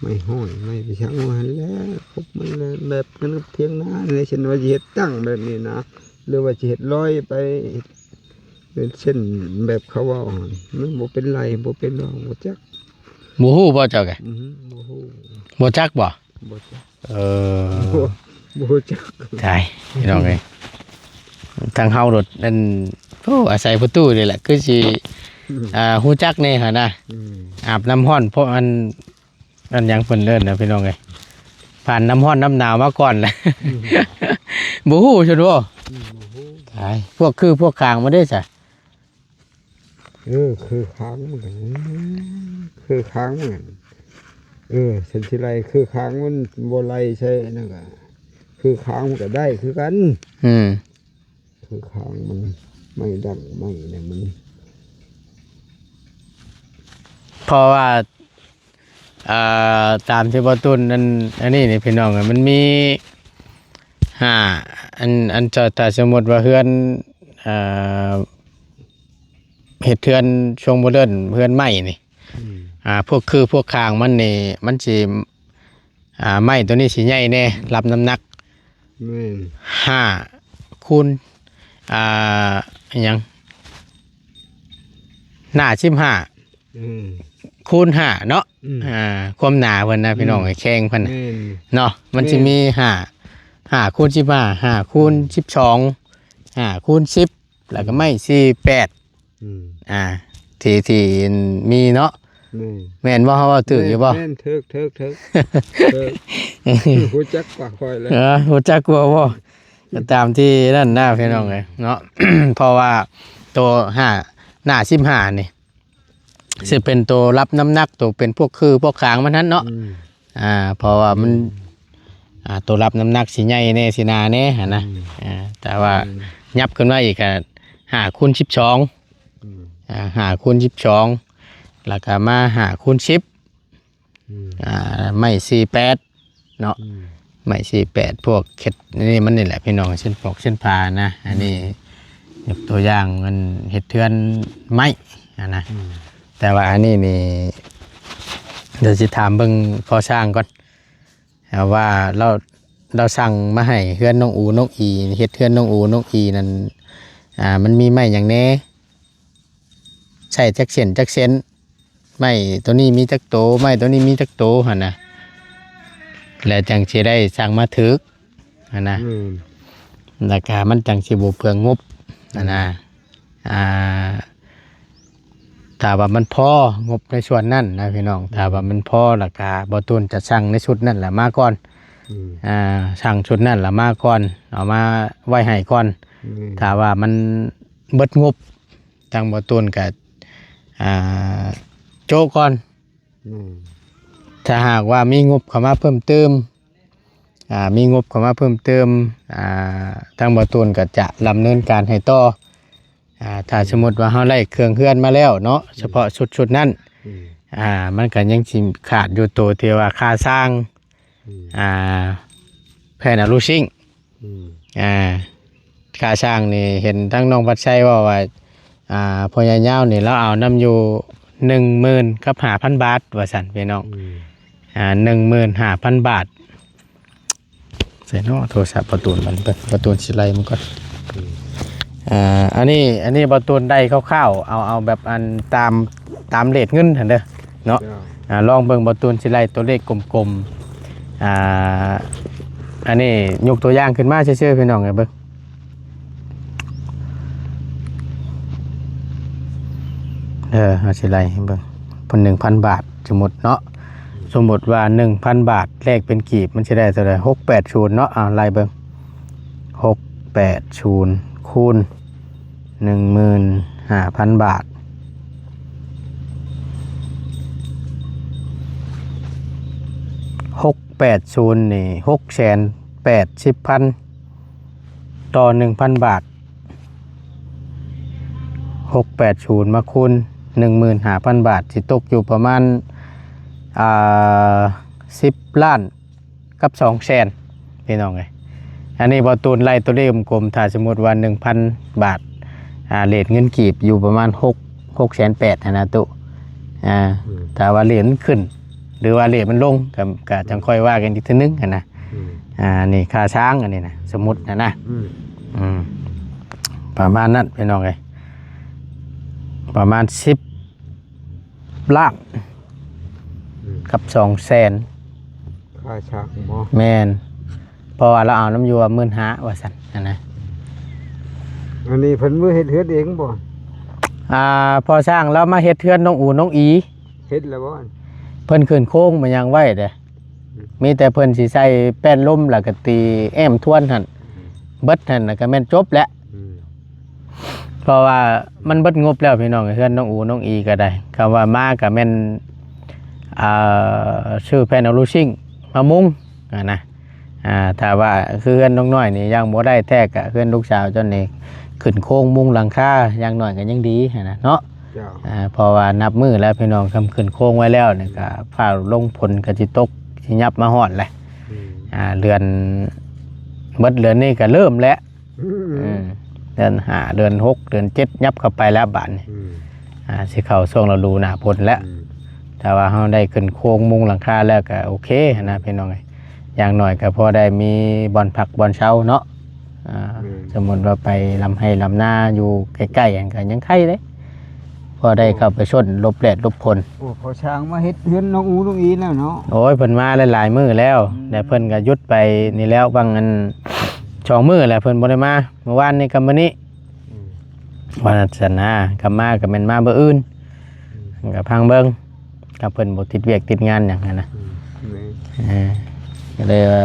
ໄມ້ຫ້ອຍ ໄມ້ໄປຊ່າງວ່າຫັ້ນແຫຼະ ຄົບມັນແຫຼະ ແບບນັ້ນກັບຖຽງນານີ້ ເຊັ່ນວ່າຊິເຮັດຕັ້ງແບບນີ້ນະ ຫຼືວ່າຊິເຮັດລອຍໄປ ເປັນເສັ້ນແບບເຂົາເວົ້າຫັ້ນ ມັນບໍ່ເປັນໄລ່ ບໍ່ເປັນດອກ ບໍ່ຈັກ ບໍ່ຮູ້ບໍ່ເຈົ້າກະ ອືຮຶ ບໍ່ຮູ້ ບໍ່ຈັກບໍ່? ບໍ່ຈັກ ເອີ ບໍ່ ບໍ່ຮູ້ຈັກ ຕາຍ ພີ່ນ້ອງເອີຍ ທາງເຮົາໂດດ ອັນ ໂອ້ ອາໄສພໍ່ຕູ້ນີ້ແຫຼະ ຄືຊິ ອືມ ອ່າ ຮູ້ຈັກແດ່ຫັ້ນນະ ອືມ ອາບນ້ຳຮ້ອນ ເພາະອັນ ອັນຫຍັງເພິ່ນເອີ້ນນະ ພີ່ນ້ອງເອີຍ ຜ່ານນ້ຳຮ້ອນນ້ຳໜາວມາກ່ອນແຫຼະ ອືມ ບໍ່ຮູ້ຊັ້ນບໍ່? ອືມ ບໍ່ຮູ້ ຕາຍ ພວກຄືພວກຄາງມັນເດ້ຊະ? ເອີ ຄືຄາງມັນກໍ ຄືຄາງມັນ ເອີ ເສັ້ນທີ່ໄລ່ຄືຄາງມັນບໍ່ໄລ່ໃສ່ນັ້ນກໍ ຄືຄາງມັນກໍໄດ້ຄືກັນ ອືມ ຄືຄາງມັນ ໄມ້ດັງໄມ້ຫຍັງມັນ ເພາະວ່າ ອ່າ ຕາມທີ່ບໍ່ຕຸນ ອັນ ອັນນີ້ນີ້ ພີ່ນ້ອງ ມັນມີຫ້າ ອັນ ອັນ ຖ້າ ຖ້າສົມມຸດວ່າເຮືອນ ອ່າ ເຮັດເຮືອນຊົງໂມເດີນ ເຮືອນໄມ້ນີ້ ອືມ ອ່າ ພວກຄືພວກຄາງມັນນີ້ ມັນຊິ ອ່າ ໄມ້ໂຕນີ້ຊິໃຫຍ່ແດ່ ອືມ ຮັບນ້ຳໜັກ ແມ່ນ ຫ້າ ຄູນ ອ່າ ຫຍັງ ໜ້າສິບຫ້າ ອືມ ຄູນຫ້າເນາະ ອືມ ອ່າ ຄວາມໜາເພິ່ນນະ ອືມ ພີ່ນ້ອງ ແຂ້ງເພິ່ນນະ ແມ່ນ ເນາະ ມັນຊິ ແມ່ນ ມີຫ້າ ຫ້າຄູນສິບຫ້າ ຫ້າຄູນ ອືມ ສິບສອງ ຫ້າຄູນສິບ ແລ້ວກໍໄມ້ ອືມ ສີ່ແປດ ອືມ ອ່າ ທີ່ ທີ່ມີເນາະ ແມ່ນ ແມ່ນບໍ່? ເຮົາເວົ້າຖືກຢູ່ບໍ່? ແມ່ນ ແມ່ນ ຖືກ ຖືກ ຖືກ ຖືກ ຮູ້ຈັກກວ່າຂ້ອຍແລ້ວ ເອີ ຮູ້ຈັກກວ່າບໍ່? ກໍຕາມທີ່ນັ້ນນະ ພີ່ນ້ອງເອີຍ ອືມ ເນາະ ເພາະວ່າໂຕຫ້າ ໜ້າສິບຫ້ານີ້ ອືມ ຊິເປັນໂຕຮັບນ້ຳໜັກ ໂຕເປັນພວກຄືພວກຄາງມັນຫັ້ນເນາະ ອືມ ອ່າ ເພາະວ່າມັນ ອືມ ອ່າ ໂຕຮັບນ້ຳໜັກຊິໃຫຍ່ແດ່ ຊິໜາແດ່ຫັ້ນນະ ອືມ ອ່າ ແຕ່ວ່າ ອືມ ຫຍັບຂຶ້ນມາອີກກໍຫ້າຄູນສິບສອງ ອືມ ອ່າ ຫ້າຄູນສິບສອງ ແລ້ວກໍມາຫ້າຄູນສິບ ອືມ ອ່າ ໄມ້ສີ່ແປດ ເນາະ ອືມ ໄມ້ສີ່ແປດ ພວກເຮັດນີ້ມັນນີ້ແຫຼະພີ່ນ້ອງ ເຊັ່ນປອກເຊັ່ນຜານະ ອັນນີ້ ອືມ ຍົກຕົວຢ່າງມັນເຮັດເຮືອນໄມ້ຫັ້ນນະ ອືມ ແຕ່ວ່າອັນນີ້ນີ້ ດຽວຊິຖາມເບິ່ງພໍ່ຊ່າງກ່ອນ ເອົາວ່າລາວ ລາວສັ່ງມາໃຫ້ເຮືອນນ້ອງອູນ້ອງອີ ເຮັດເຮືອນນ້ອງອູນ້ອງອີນັ້ນ ອ່າ ມັນມີໄມ້ຫຍັງແດ່ ໃຊ້ຈັກເສັ້ນຈັກເສັ້ນ ໄມ້ໂຕນີ້ມີຈັກໂຕ ໄມ້ໂຕນີ້ມີຈັກໂຕຫັ້ນນະ ແລ້ວຈັ່ງຊິໄດ້ສັ່ງມາຖືກຫັ້ນນະ ແມ່ນ ແລ້ວກະມັນຈັ່ງຊິບໍ່ເປືອງງົບຫັ້ນນະ ອືມ ອ່າ ຖ້າວ່າມັນພໍງົບໃນສ່ວນນັ້ນນະພີ່ນ້ອງ ຖ້າວ່າມັນພໍ ແລ້ວກະບໍ່ຕູນຈະສັ່ງໃນຊຸດນັ້ນລະມາກ່ອນ ອືມ ອ່າ ສັ່ງຊຸດນັ້ນລະມາກ່ອນ ເອົາມາໄວ້ໃຫ້ກ່ອນ ແມ່ນ ຖ້າວ່າມັນເບິດງົບ ທາງບໍ່ຕູນກະ ອ່າ ໂຈະກ່ອນ ແມ່ນ ຖ້າຫາກວ່າມີງົບເຂົ້າມາເພີ່ມເຕີມ ອ່າ ມີງົບເຂົ້າມາເພີ່ມເຕີມ ອ່າ ທາງບໍ່ຕູນກໍຈະດຳເນີນການໃຫ້ຕໍ່ ອ່າ ຖ້າສົມມຸດວ່າເຮົາໄດ້ເຄື່ອງເຮືອນມາແລ້ວເນາະ ອືມ ສະເພາະຊຸດ ຊຸດນັ້ນ ອືມ ອ່າ ມັນກໍຍັງຊິຂາດຢູ່ໂຕທີ່ວ່າຄ່າສ້າງ ອືມ ອ່າ ແຜ່ນອາລູຊິງ ອືມ ອ່າ ຄ່າສ້າງນີ້ເຫັນທາງນ້ອງພັດໄຊເວົ້າວ່າ ອ່າ ພໍ່ໃຫຍ່ຍາວນີ້ລາວເອົານຳຢູ່ໜຶ່ງໝື່ນກັບຫ້າພັນບາດວ່າຊັ້ນພີ່ນ້ອງ ອືມ ອ່າ ໜຶ່ງໝື່ນຫ້າພັນບາດ ໃສ່ເນາະ ໂທລະສັບປະຕູນມັນ ປະຕູນຊິໄລ່ມັນກ່ອນ ອືມ ອ່າ ອັນນີ້ ອັນນີ້ປະຕູນໄດ້ຄ່າວໆ ເອົາ ເອົາແບບອັນຕາມ ຕາມເລດເງິນຫັ້ນເດີ ເນາະ ເຈົ້າ ອ່າ ລອງເບິ່ງ ບໍ່ຕູນຊິໄລ່ຕົວເລກກົມໆ ອ່າ ອັນນີ້ຍົກຕົວຢ່າງຂຶ້ນມາຊື່ໆ ພີ່ນ້ອງເອີຍ ເບິ່ງ ເອີ ເຮົາຊິໄລ່ໃຫ້ເບິ່ງ ເພິ່ນໜຶ່ງພັນບາດ ສົມມຸດເນາະ ສົມມຸດວ່າໜຶ່ງພັນບາດ ແລກເປັນກີບ ມັນຊິໄດ້ເທົ່າໃດ ຫົກແປດສູນເນາະ ເອົາໄລ່ເບິ່ງ ຫົກແປດສູນ ຄູນ ໜຶ່ງໝື່ນຫ້າພັນບາດ ຫົກແປດສູນນີ້ ຫົກແສນແປດສິບພັນ ຕໍ່ໜຶ່ງພັນບາດ ຫົກແປດສູນມາຄູນໜຶ່ງໝື່ນຫ້າພັນບາດ ຊິຕົກຢູ່ປະມານ ອ່າ ສິບລ້ານ ກັບສອງແສນ ພີ່ນ້ອງເອີຍ ອັນນີ້ບໍ່ຕູນໄລ່ຕົວເລກກົມໆ ຖ້າສົມມຸດວ່າໜຶ່ງພັນບາດ ອ່າ ເລດເງິນກີບຢູ່ປະມານຫົກ ຫົກແສນແປດຫັ້ນນະຕຸ ອ່າ ອືມ ຖ້າວ່າເລດມັນຂຶ້ນ ຫຼືວ່າເລດມັນລົງ ກໍ ກໍຈັ່ງຄ່ອຍວ່າກັນອີກເທື່ອໜຶ່ງຫັ້ນນະ ອືມ ອ່າ ນີ້ຄ່າຊ້າງອັນນີ້ນະ ສົມມຸດຫັ້ນນະ ອືມ ອືມ ປະມານນັ້ນ ພີ່ນ້ອງເອີຍ ປະມານສິບ ລ້ານ ອືມ ກັບສອງແສນ ຄ່າຊ່າງບໍ? ແມ່ນ ເພາະວ່າລາວເອົານຳຢູ່ວ່າໝື່ນຫ້າ ວ່າຊັ້ນຫັ້ນນະ ອັນນີ້ເພິ່ນມາເຮັດເຮືອນເອງບໍ? ອ່າ ພໍ່ຊ່າງລາວມາເຮັດເຮືອນນ້ອງອູນ້ອງອີ ເຮັດແລ້ວບໍ? ເພິ່ນຂຶ້ນໂຄງມາຫຍັງໄວ້ເດ້ ອືມ ມີແຕ່ເພິ່ນຊິໃສ່ແປ້ນລົມ ແລ້ວກໍຕີແອ້ມທວນຫັ້ນ ອືມ ເບິດຫັ້ນ ແລ້ວກໍແມ່ນຈົບແຫຼະ ອືມ ເພາະວ່າມັນເບິດງົບແລ້ວພີ່ນ້ອງ ເຮືອນນ້ອງອູນ້ອງອີກໍໄດ້ ຄຳວ່າມາກໍແມ່ນ ອ່າ ຊື້ແຜ່ນອາລູຊິງມາມຸງຫັ້ນນະ ອ່າ ຖ້າວ່າຄືເຮືອນນ້ອງນ້ອຍນີ້ຍັງບໍ່ໄດ້ແທ້ ກໍເຮືອນລູກສາວເຈົ້ານີ້ຂຶ້ນໂຄງມຸງຫຼັງຄາ ຢ່າງໜ້ອຍກໍຍັງດີຫັ້ນນະເນາະ ເຈົ້າ ອ່າ ເພາະວ່ານັບມື້ແລ້ວພີ່ນ້ອງ ຄຳຂຶ້ນໂຄງໄວ້ແລ້ວນີ້ກໍຟ້າວລົງ ຝົນກໍຊິຕົກ ຊິຫຍັບມາຮອດແຫຼະ ອືມ ອ່າ ເດືອນ ເບິດເດືອນນີ້ກໍເລີ່ມແລ້ວ ອືມ ອືມ ເດືອນຫ້າ ເດືອນຫົກ ເດືອນເຈັດ ຫຍັບເຂົ້າໄປແລ້ວບາດນີ້ ອືມ ອ່າ ຊິເຂົ້າຊ່ວງລະດູໜ້າຝົນແລ້ວ ອືມ ຖ້າວ່າເຮົາໄດ້ຂຶ້ນໂຄງມຸງຫຼັງຄາແລ້ວກໍໂອເຄຫັ້ນນະ ພີ່ນ້ອງເອີຍ ຢ່າງໜ້ອຍກໍພໍໄດ້ມີບ່ອນພັກບ່ອນເຊົາເນາະ ອ່າ ແມ່ນ ສົມມຸດວ່າໄປລຳໄຮ່ລຳນາຢູ່ໃກ້ໆຫັ້ນກໍຍັງໄຄເດ້ ພໍໄດ້ເຂົ້າໄປຊົນຫຼົບແດດຫຼົບຝົນ ໂອ້ ພໍ່ຊ່າງມາເຮັດເຮືອນນ້ອງອູນ້ອງອີແລ້ວເນາະ ໂອ້ຍ ເພິ່ນມາຫຼາຍໆມື້ແລ້ວ ອືມ ແຕ່ເພິ່ນກໍຢຸດໄປນີ້ແລ້ວ ຫວ່າງອັນສອງມື້ແລ້ວ ເພິ່ນບໍ່ໄດ້ມາ ມື້ວານນີ້ກັບມື້ນີ້ ອືມ ວ່າຊັ້ນນະ ກັບມາກໍແມ່ນມາມື້ອື່ນ ອືມ ກໍຟັງເບິ່ງ ຖ້າເພິ່ນບໍ່ຕິດວຽກຕິດງານຫຍັງຫັ້ນນະ ອືມ ເອີ ກໍເລີຍວ່າ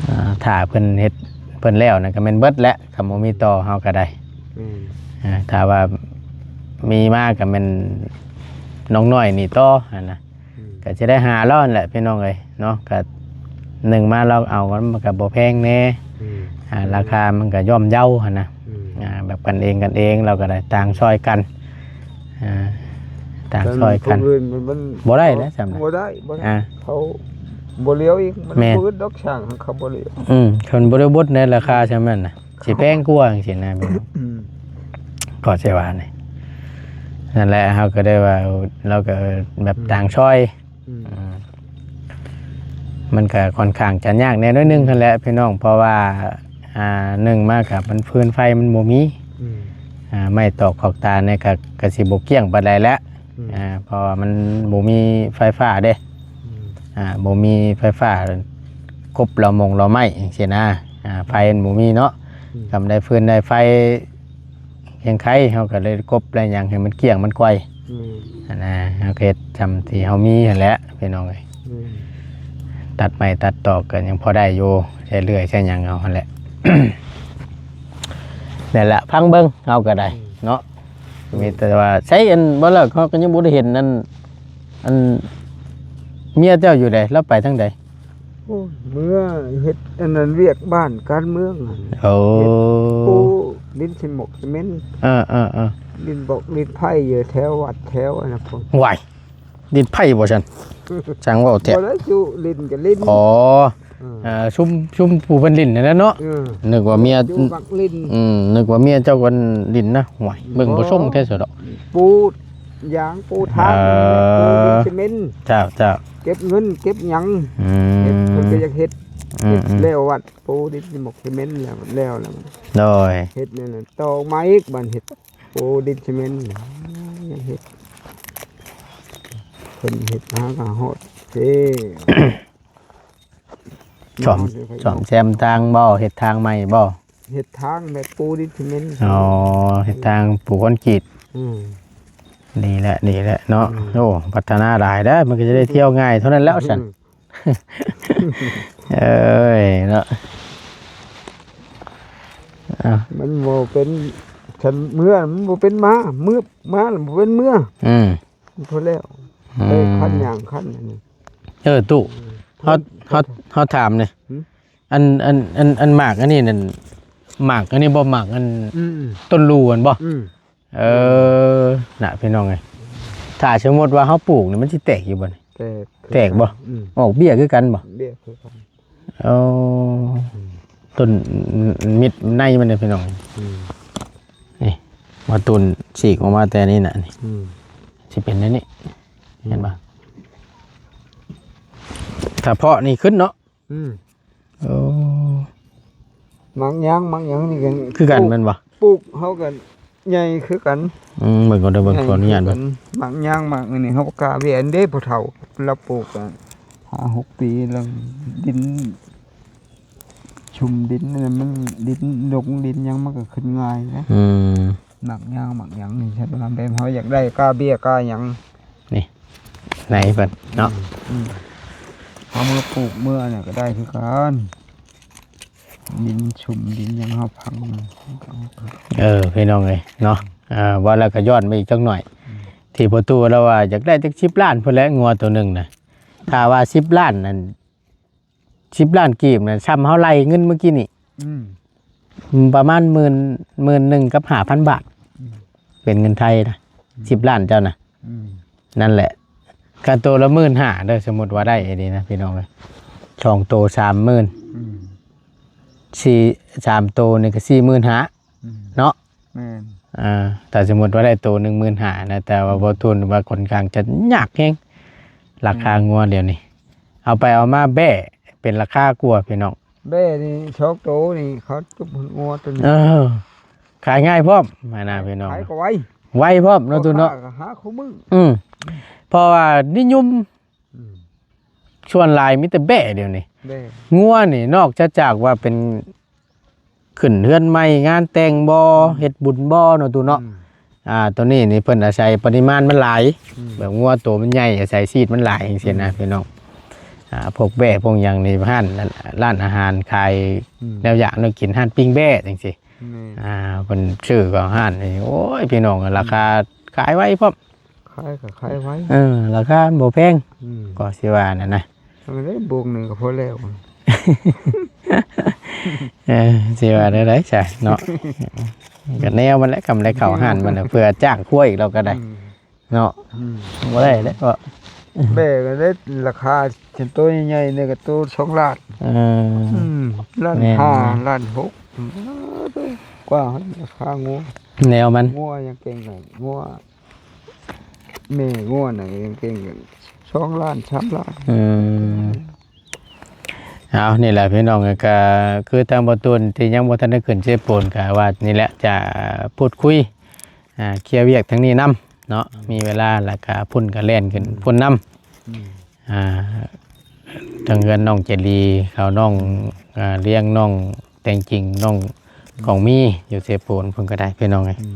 ອ່າ ຖ້າເພິ່ນເຮັດ ເພິ່ນແລ້ວນະ ກໍແມ່ນເບິດແຫຼະ ຄັນບໍ່ມີຕໍ່ເຮົາກໍໄດ້ ອືມ ອ່າ ຖ້າວ່າມີມາກໍແມ່ນນ້ອງນ້ອຍນີ້ຕໍ່ຫັ້ນນະ ອືມ ກໍຊິໄດ້ຫ້າຮ້ອຍແຫຼະພີ່ນ້ອງເອີຍເນາະ ກໍໜຶ່ງມາລອກເອົາ ມັນກໍບໍ່ແພງແດ່ ອືມ ອ່າ ລາຄາມັນກໍຍ່ອມເຍົາຫັ້ນນະ ອືມ ອ່າ ແບບກັນເອງກັນເອງ ລາວກໍໄດ້ຕ່າງຊ່ອຍກັນ ອ່າ ຕ່າງຊ່ອຍກັນ ຄົນອື່ນມັນ ມັນ ບໍ່ໄດ້ແຫຼະ ສ່ຳນັ້ນ ບໍ່ໄດ້ ບໍ່ໄດ້ ອ່າ ເຂົາ ບໍ່ຫຼຽວອີກ ມັນ ແມ່ນ ບໍ່ອຶດດອກ ຊ່າງເຂົາບໍ່ຫຼຽວ. ອືມ ຄັນບໍ່ໄດ້ບົດໃນລາຄາຊ່ຳນັ້ນນະ ຊິແພງກວ່າຈັ່ງຊີ້ນະ ອືມ ກໍຊິວ່ານີ້ ນັ້ນແຫຼະ ເຮົາກໍໄດ້ວ່າ ເຮົາກໍແບບ ອືມ ຕ່າງຊ່ອຍ ອືມ ອືມ ມັນກໍຂ້ອນຂ້າງຈະຍາກແດ່ໜ້ອຍໜຶ່ງຫັ້ນແຫຼະພີ່ນ້ອງ ເພາະວ່າ ອ່າ ໜຶ່ງມາກໍມັນ ຟືນໄຟມັນບໍ່ມີ ອືມ ອ່າ ໄມ້ຕອກຂອກຕານນີ້ກໍ ກໍຊິບໍ່ກ້ຽງປານໃດແຫຼະ ອືມ ອ່າ ເພາະວ່າມັນບໍ່ມີໄຟຟ້າເດ້ ອືມ ອ່າ ບໍ່ມີໄຟຟ້າກົບເຫຼົ່າມົງເຫຼົ່າໄມ້ຈັ່ງຊີ້ນະ ອ່າ ໄຟມັນບໍ່ມີເນາະ ອືມ ຄັນໄດ້ຟືນໄດ້ໄຟ ຄຽງໄຄ ເຮົາກໍເລີຍກົບໄດ້ຫຍັງໃຫ້ມັນກ້ຽງມັນໄກວ ອືມ ຫັ້ນນະ ເຮົາກໍເຮັດຊ່ຳທີ່ເຮົາມີຫັ້ນແຫຼະພີ່ນ້ອງເອີຍ ອືມ ຕັດໄມ້ຕັດຕອກກໍຍັງພໍໄດ້ຢູ່ ໃຊ້ເລື່ອຍໃຊ້ຫຍັງເອົາຫັ້ນແຫຼະ ນັ້ນແຫຼະ ຟັງເບິ່ງ ເຮົາກໍໄດ້ ອືມ ເນາະ ມີແຕ່ວ່າ ໃສ ອັນ ບໍ່ເລີກ ເຮົາກໍຍັງບໍ່ໄດ້ເຫັນ ອັນ ອັນ ເມຍເຈົ້າຢູ່ໃດ ລາວໄປທາງໃດ? ໂອ້ຍ ເມືອເຮັດອັນນັ້ນ ວຽກບ້ານການເມືອງຫັ້ນ ໂອ້ ເຮັດປູດິນຊິໝອກຊິເມັນ ເອີໆໆ ດິນບອກດິນໄຜ່ຢູ່ແຖວວັດແຖວອັນນັ້ນພຸ້ນ ຫວາຍ ດິນໄຜ່ບໍ່ຊັ້ນ ຊ່າງເວົ້າແທ້ ບໍ່ໄດ້ຈຸ ດິນກໍດິນ ອໍ ເອີ ເອີ ຊຸມ ຊຸມຜູ້ເພິ່ນຫຼິ້ນນັ້ນແຫຼະເນາະ ເອີ ນຶກວ່າເມຍ ຢູ່ມັກຫຼິ້ນ ອືມ ນຶກວ່າເມຍເຈົ້າກໍຫຼິ້ນນະ ຫວາຍ ເບິ່ງບໍ່ຊົງແທ້ຊະດອກ ປູຢາງປູທາງ ເອີ ປູດິນຊິເມັນ ເຈົ້າ ເຈົ້າ ເກັບເງິນເກັບຫຍັງ ອືມ ເຮັດ ເພິ່ນກໍຢາກເຮັດ ອືມ ເຮັດແລ້ວວັດ ປູດິນຊິໝອກຊິເມັນແລ້ວ ແລ້ວ ແລ້ວ ໂດຍ ເຮັດນັ້ນແຫຼະ ຕໍ່ມາອີກ ບາດເຮັດປູດິນຊິເມັນ ຍັງເຮັດ ເພິ່ນເຮັດຫາກໍຮອດເດ້ ສ້ອມ ສ້ອມແຊມທາງບໍ່? ເຮັດທາງໃໝ່ບໍ່? ເຮັດທາງແບບປູດິນຊິເມັນ ອໍ ເຮັດທາງປູຄອນກຣີດ ອືມ ດີແຫຼະ ດີແຫຼະເນາະ ອືມ ໂອ້ ພັດທະນາຫຼາຍເດີ ມັນກໍຈະໄດ້ທ່ຽວງ່າຍເທົ່ານັ້ນແຫຼ້ວຊັ້ນ ອືມ ເອີຍເນາະ ເອົ້າ ມັນບໍ່ເປັນ ຄັນເມືອມັນບໍ່ເປັນມາ ມືມາແລ້ວບໍ່ເປັນເມືອ ອືມ ພໍແລ້ວ ອືມ ໄດ້ຄັນຫຍັງຄັນອັນນີ້ ເອີ ຕູ້ ເຮົາ ເຮົາ ເຮົາຖາມແດ່ ຫື? ອັນ ອັນ ອັນ ອັນໝາກອັນນີ້ນັ້ນ ໝາກອັນນີ້ບໍ່ ໝາກອັນ ອືມໆ ຕົ້ນລູຫັ້ນບໍ່? ອືມ ເອີ ນະ ພີ່ນ້ອງເອີຍ ຖ້າສົມມຸດວ່າເຮົາປູກນີ້ ມັນຊິແຕກຢູ່ບໍ່ນີ້? ແຕກ ແຕກບໍ່? ອືມ ອອກເບ້ຍຄືກັນບໍ່? ເບ້ຍຄືກັນ ໂອ້ ອືມ ຕົ້ນມິດໃນມັນເດ້ ພີ່ນ້ອງ ອືມ ນີ້ ມາຕູນສີກອອກມາແຕ່ນີ້ນະ ນີ້ ອືມ ຊິເປັນແນວນີ້ ອືມ ເຫັນບໍ່? ຖ້າເພາະນີ້ຂຶ້ນເນາະ ອືມ ໂອ້ ໝາກຍາງ ໝາກຫຍັງນີ້ກໍ ຄືກັນແມ່ນບໍ່? ປູກເຮົາກໍໃຫຍ່ຄືກັນ ອືມ ເບິ່ງກ່ອນເດີ ເບິ່ງ ໃຫຍ່ ຂໍອະນຸຍາດເບິ່ງ ຄືກັນ ໝາກຍາງ ໝາກອັນນີ້ ເຮົາກໍກ້າເວຍເດ້ ຜູ້ເຖົ້າລາວປູກກໍຫ້າຫົກປີແລ້ວ ດິນຊຸ່ມ ດິນນັ້ນມັນ ດິນດົງ ດິນຫຍັງ ມັນກໍຂຶ້ນງ່າຍນະ ອືມ ໝາກຍາງ ໝາກຫຍັງນີ້ ຄັນວ່າແບບເຮົາຢາກໄດ້ກ້າເບ້ຍກ້າຫຍັງ ນີ້ ໃນເພິ່ນເນາະ ອືມ ເຮົາເມືອປູກເມືອອັນນັ້ນກໍໄດ້ຄືກັນ ດິນຊຸ່ມດິນຫຍັງເຮົາພັງ ເອີ ພີ່ນ້ອງເອີຍເນາະ ເອີ ເວົ້າແລ້ວກໍຍ້ອນມາອີກຈັກໜ້ອຍ ອືມ ທີ່ພໍ່ຕູ້ລາວວ່າຢາກໄດ້ຈັກສິບລ້ານພຸ້ນແຫຼະ ງົວໂຕໜຶ່ງນະ ຖ້າວ່າສິບລ້ານນັ້ນ ສິບລ້ານກີບນະ ຊ່ຳເຮົາໄລ່ເງິນມື້ກີ້ນີ້ ອືມ ປະມານໝື່ນ ໝື່ນໜຶ່ງກັບຫ້າພັນບາດ ອືມ ເປັນເງິນໄທນະ ອືມ ສິບລ້ານເຈົ້ານະ ອືມ ນັ້ນແຫຼະ ກະໂຕລະໝື່ນຫ້າເດີ ສົມມຸດວ່າໄດ້ອີ່ຫຼີນະ ພີ່ນ້ອງເອີຍ ສອງໂຕສາມໝື່ນ ອືມ ສີ່ ສາມໂຕນີ້ກໍສີ່ໝື່ນຫ້າ ອືມ ເນາະ ແມ່ນ ອ່າ ຖ້າສົມມຸດວ່າໄດ້ໂຕໜຶ່ງໝື່ນຫ້ານະ ແຕ່ວ່າ ອືມ ບໍ່ທຸນວ່າຂ້ອນຂ້າງຈະຍາກແຮງ ລາຄາ ອືມ ງົວດຽວນີ້ ເອົາໄປເອົາມາແບ້ເປັນລາຄາກວ່າ ພີ່ນ້ອງ ແບ້ນີ້ ສອງໂຕນີ້ ເຂົາຈຸບຫົດງົວໂຕນີ້ ເອີ ຂາຍງ່າຍພ້ອມຫັ້ນນະ ພີ່ນ້ອງ ຂາຍກໍໄວ ໄວພ້ອມເນາະ ຕູ້ເນາະ ພໍ່ຄ້າກໍຫາຄູ່ມື້ ອືມ ເພາະວ່ານິຍົມ ອືມ ສ່ວນຫຼາຍມີແຕ່ແບ້ດຽວນີ້ ແບ້ ງົວນີ້ ນອກຈາກວ່າເປັນ ຂຶ້ນເຮືອນໃໝ່ ງານແຕ່ງບໍ່ ອືມ ເຮັດບຸນບໍ່ເນາະ ຕູ້ເນາະ ອືມ ອ່າ ໂຕນີ້ນີ້ເພິ່ນອາໄສປະລິມານມັນຫຼາຍ ອືມ ແບບງົວໂຕມັນໃຫຍ່ ອາໄສຊີດມັນຫຼາຍຈັ່ງຊີ້ນະ ອືມ ພີ່ນ້ອງ ອ່າ ພວກແບ້ພວກຫຍັງນີ້ ຮ້ານ ຮ້ານອາຫານຂາຍ ອືມ ແນວຢາກແນວກິນ ຮ້ານປີ້ງແບ້ຈັ່ງຊີ້ ແມ່ນ ອ່າ ເພິ່ນຊື້ເຂົ້າຮ້ານນີ້ ໂອ້ຍ ພີ່ນ້ອງ ອືມ ລາຄາຂາຍໄວພ້ອມ ຂາຍກໍຂາຍໄວ ເອີ ລາຄາມັນບໍ່ແພງ ອືມ ກໍຊິວ່ານັ້ນນະ ເອົາໄດ້ໂບກໜຶ່ງກໍພໍແລ້ວ ເອີ ຊິວ່າແນວໃດຊະເນາະ ກໍແນວມັນແຫຼະ ກຳໄລເຂົ້າຮ້ານມັນນະ ເພື່ອຈ້າງຄົວອີກລາວກໍໄດ້ ອືມ ເນາະ ອືມ ບໍ່ໄດ້ເດ້ ເພາະ ແບກໄດ້ລາຄາ ເປັນໂຕໃຫຍ່ໆນີ້ກໍໂຕສອງລ້ານ ເອີ ອືມ ລ້ານ ແມ່ນ ຫ້າ ລ້ານຫົກ ກວ່າລາຄາງົວ ແນວມັນ ງົວຍັງເກັ່ງກວ່າງົວ ແມ່ງົວນະຍັງເກັ່ງກັນສອງລ້ານ ສາມລ້ານ ເອີ ເອົາ ນີ້ແຫຼະພີ່ນ້ອງ ກໍຄືທາງບໍ່ຕູນທີ່ຍັງບໍ່ທັນໄດ້ຂຶ້ນເຊໂປນ ກໍວ່ານີ້ແຫຼະ ຈະພູດຄຸຍ ອ່າ ເຄຍວຽກທາງນີ້ນຳເນາະ ມີເວລາແລ້ວກໍພຸ້ນກໍແລ່ນຂຶ້ນພຸ້ນນຳ ອືມ ອ່າ ທາງເຮືອນນ້ອງເຈລີ ເຂົານ້ອງ ອ່າ ລ້ຽງນ້ອງແຕງຈິງ ນ້ອງກອງມີ ຢູ່ເຊໂປນພຸ້ນກໍໄດ້ພີ່ນ້ອງເອີຍ ອືມ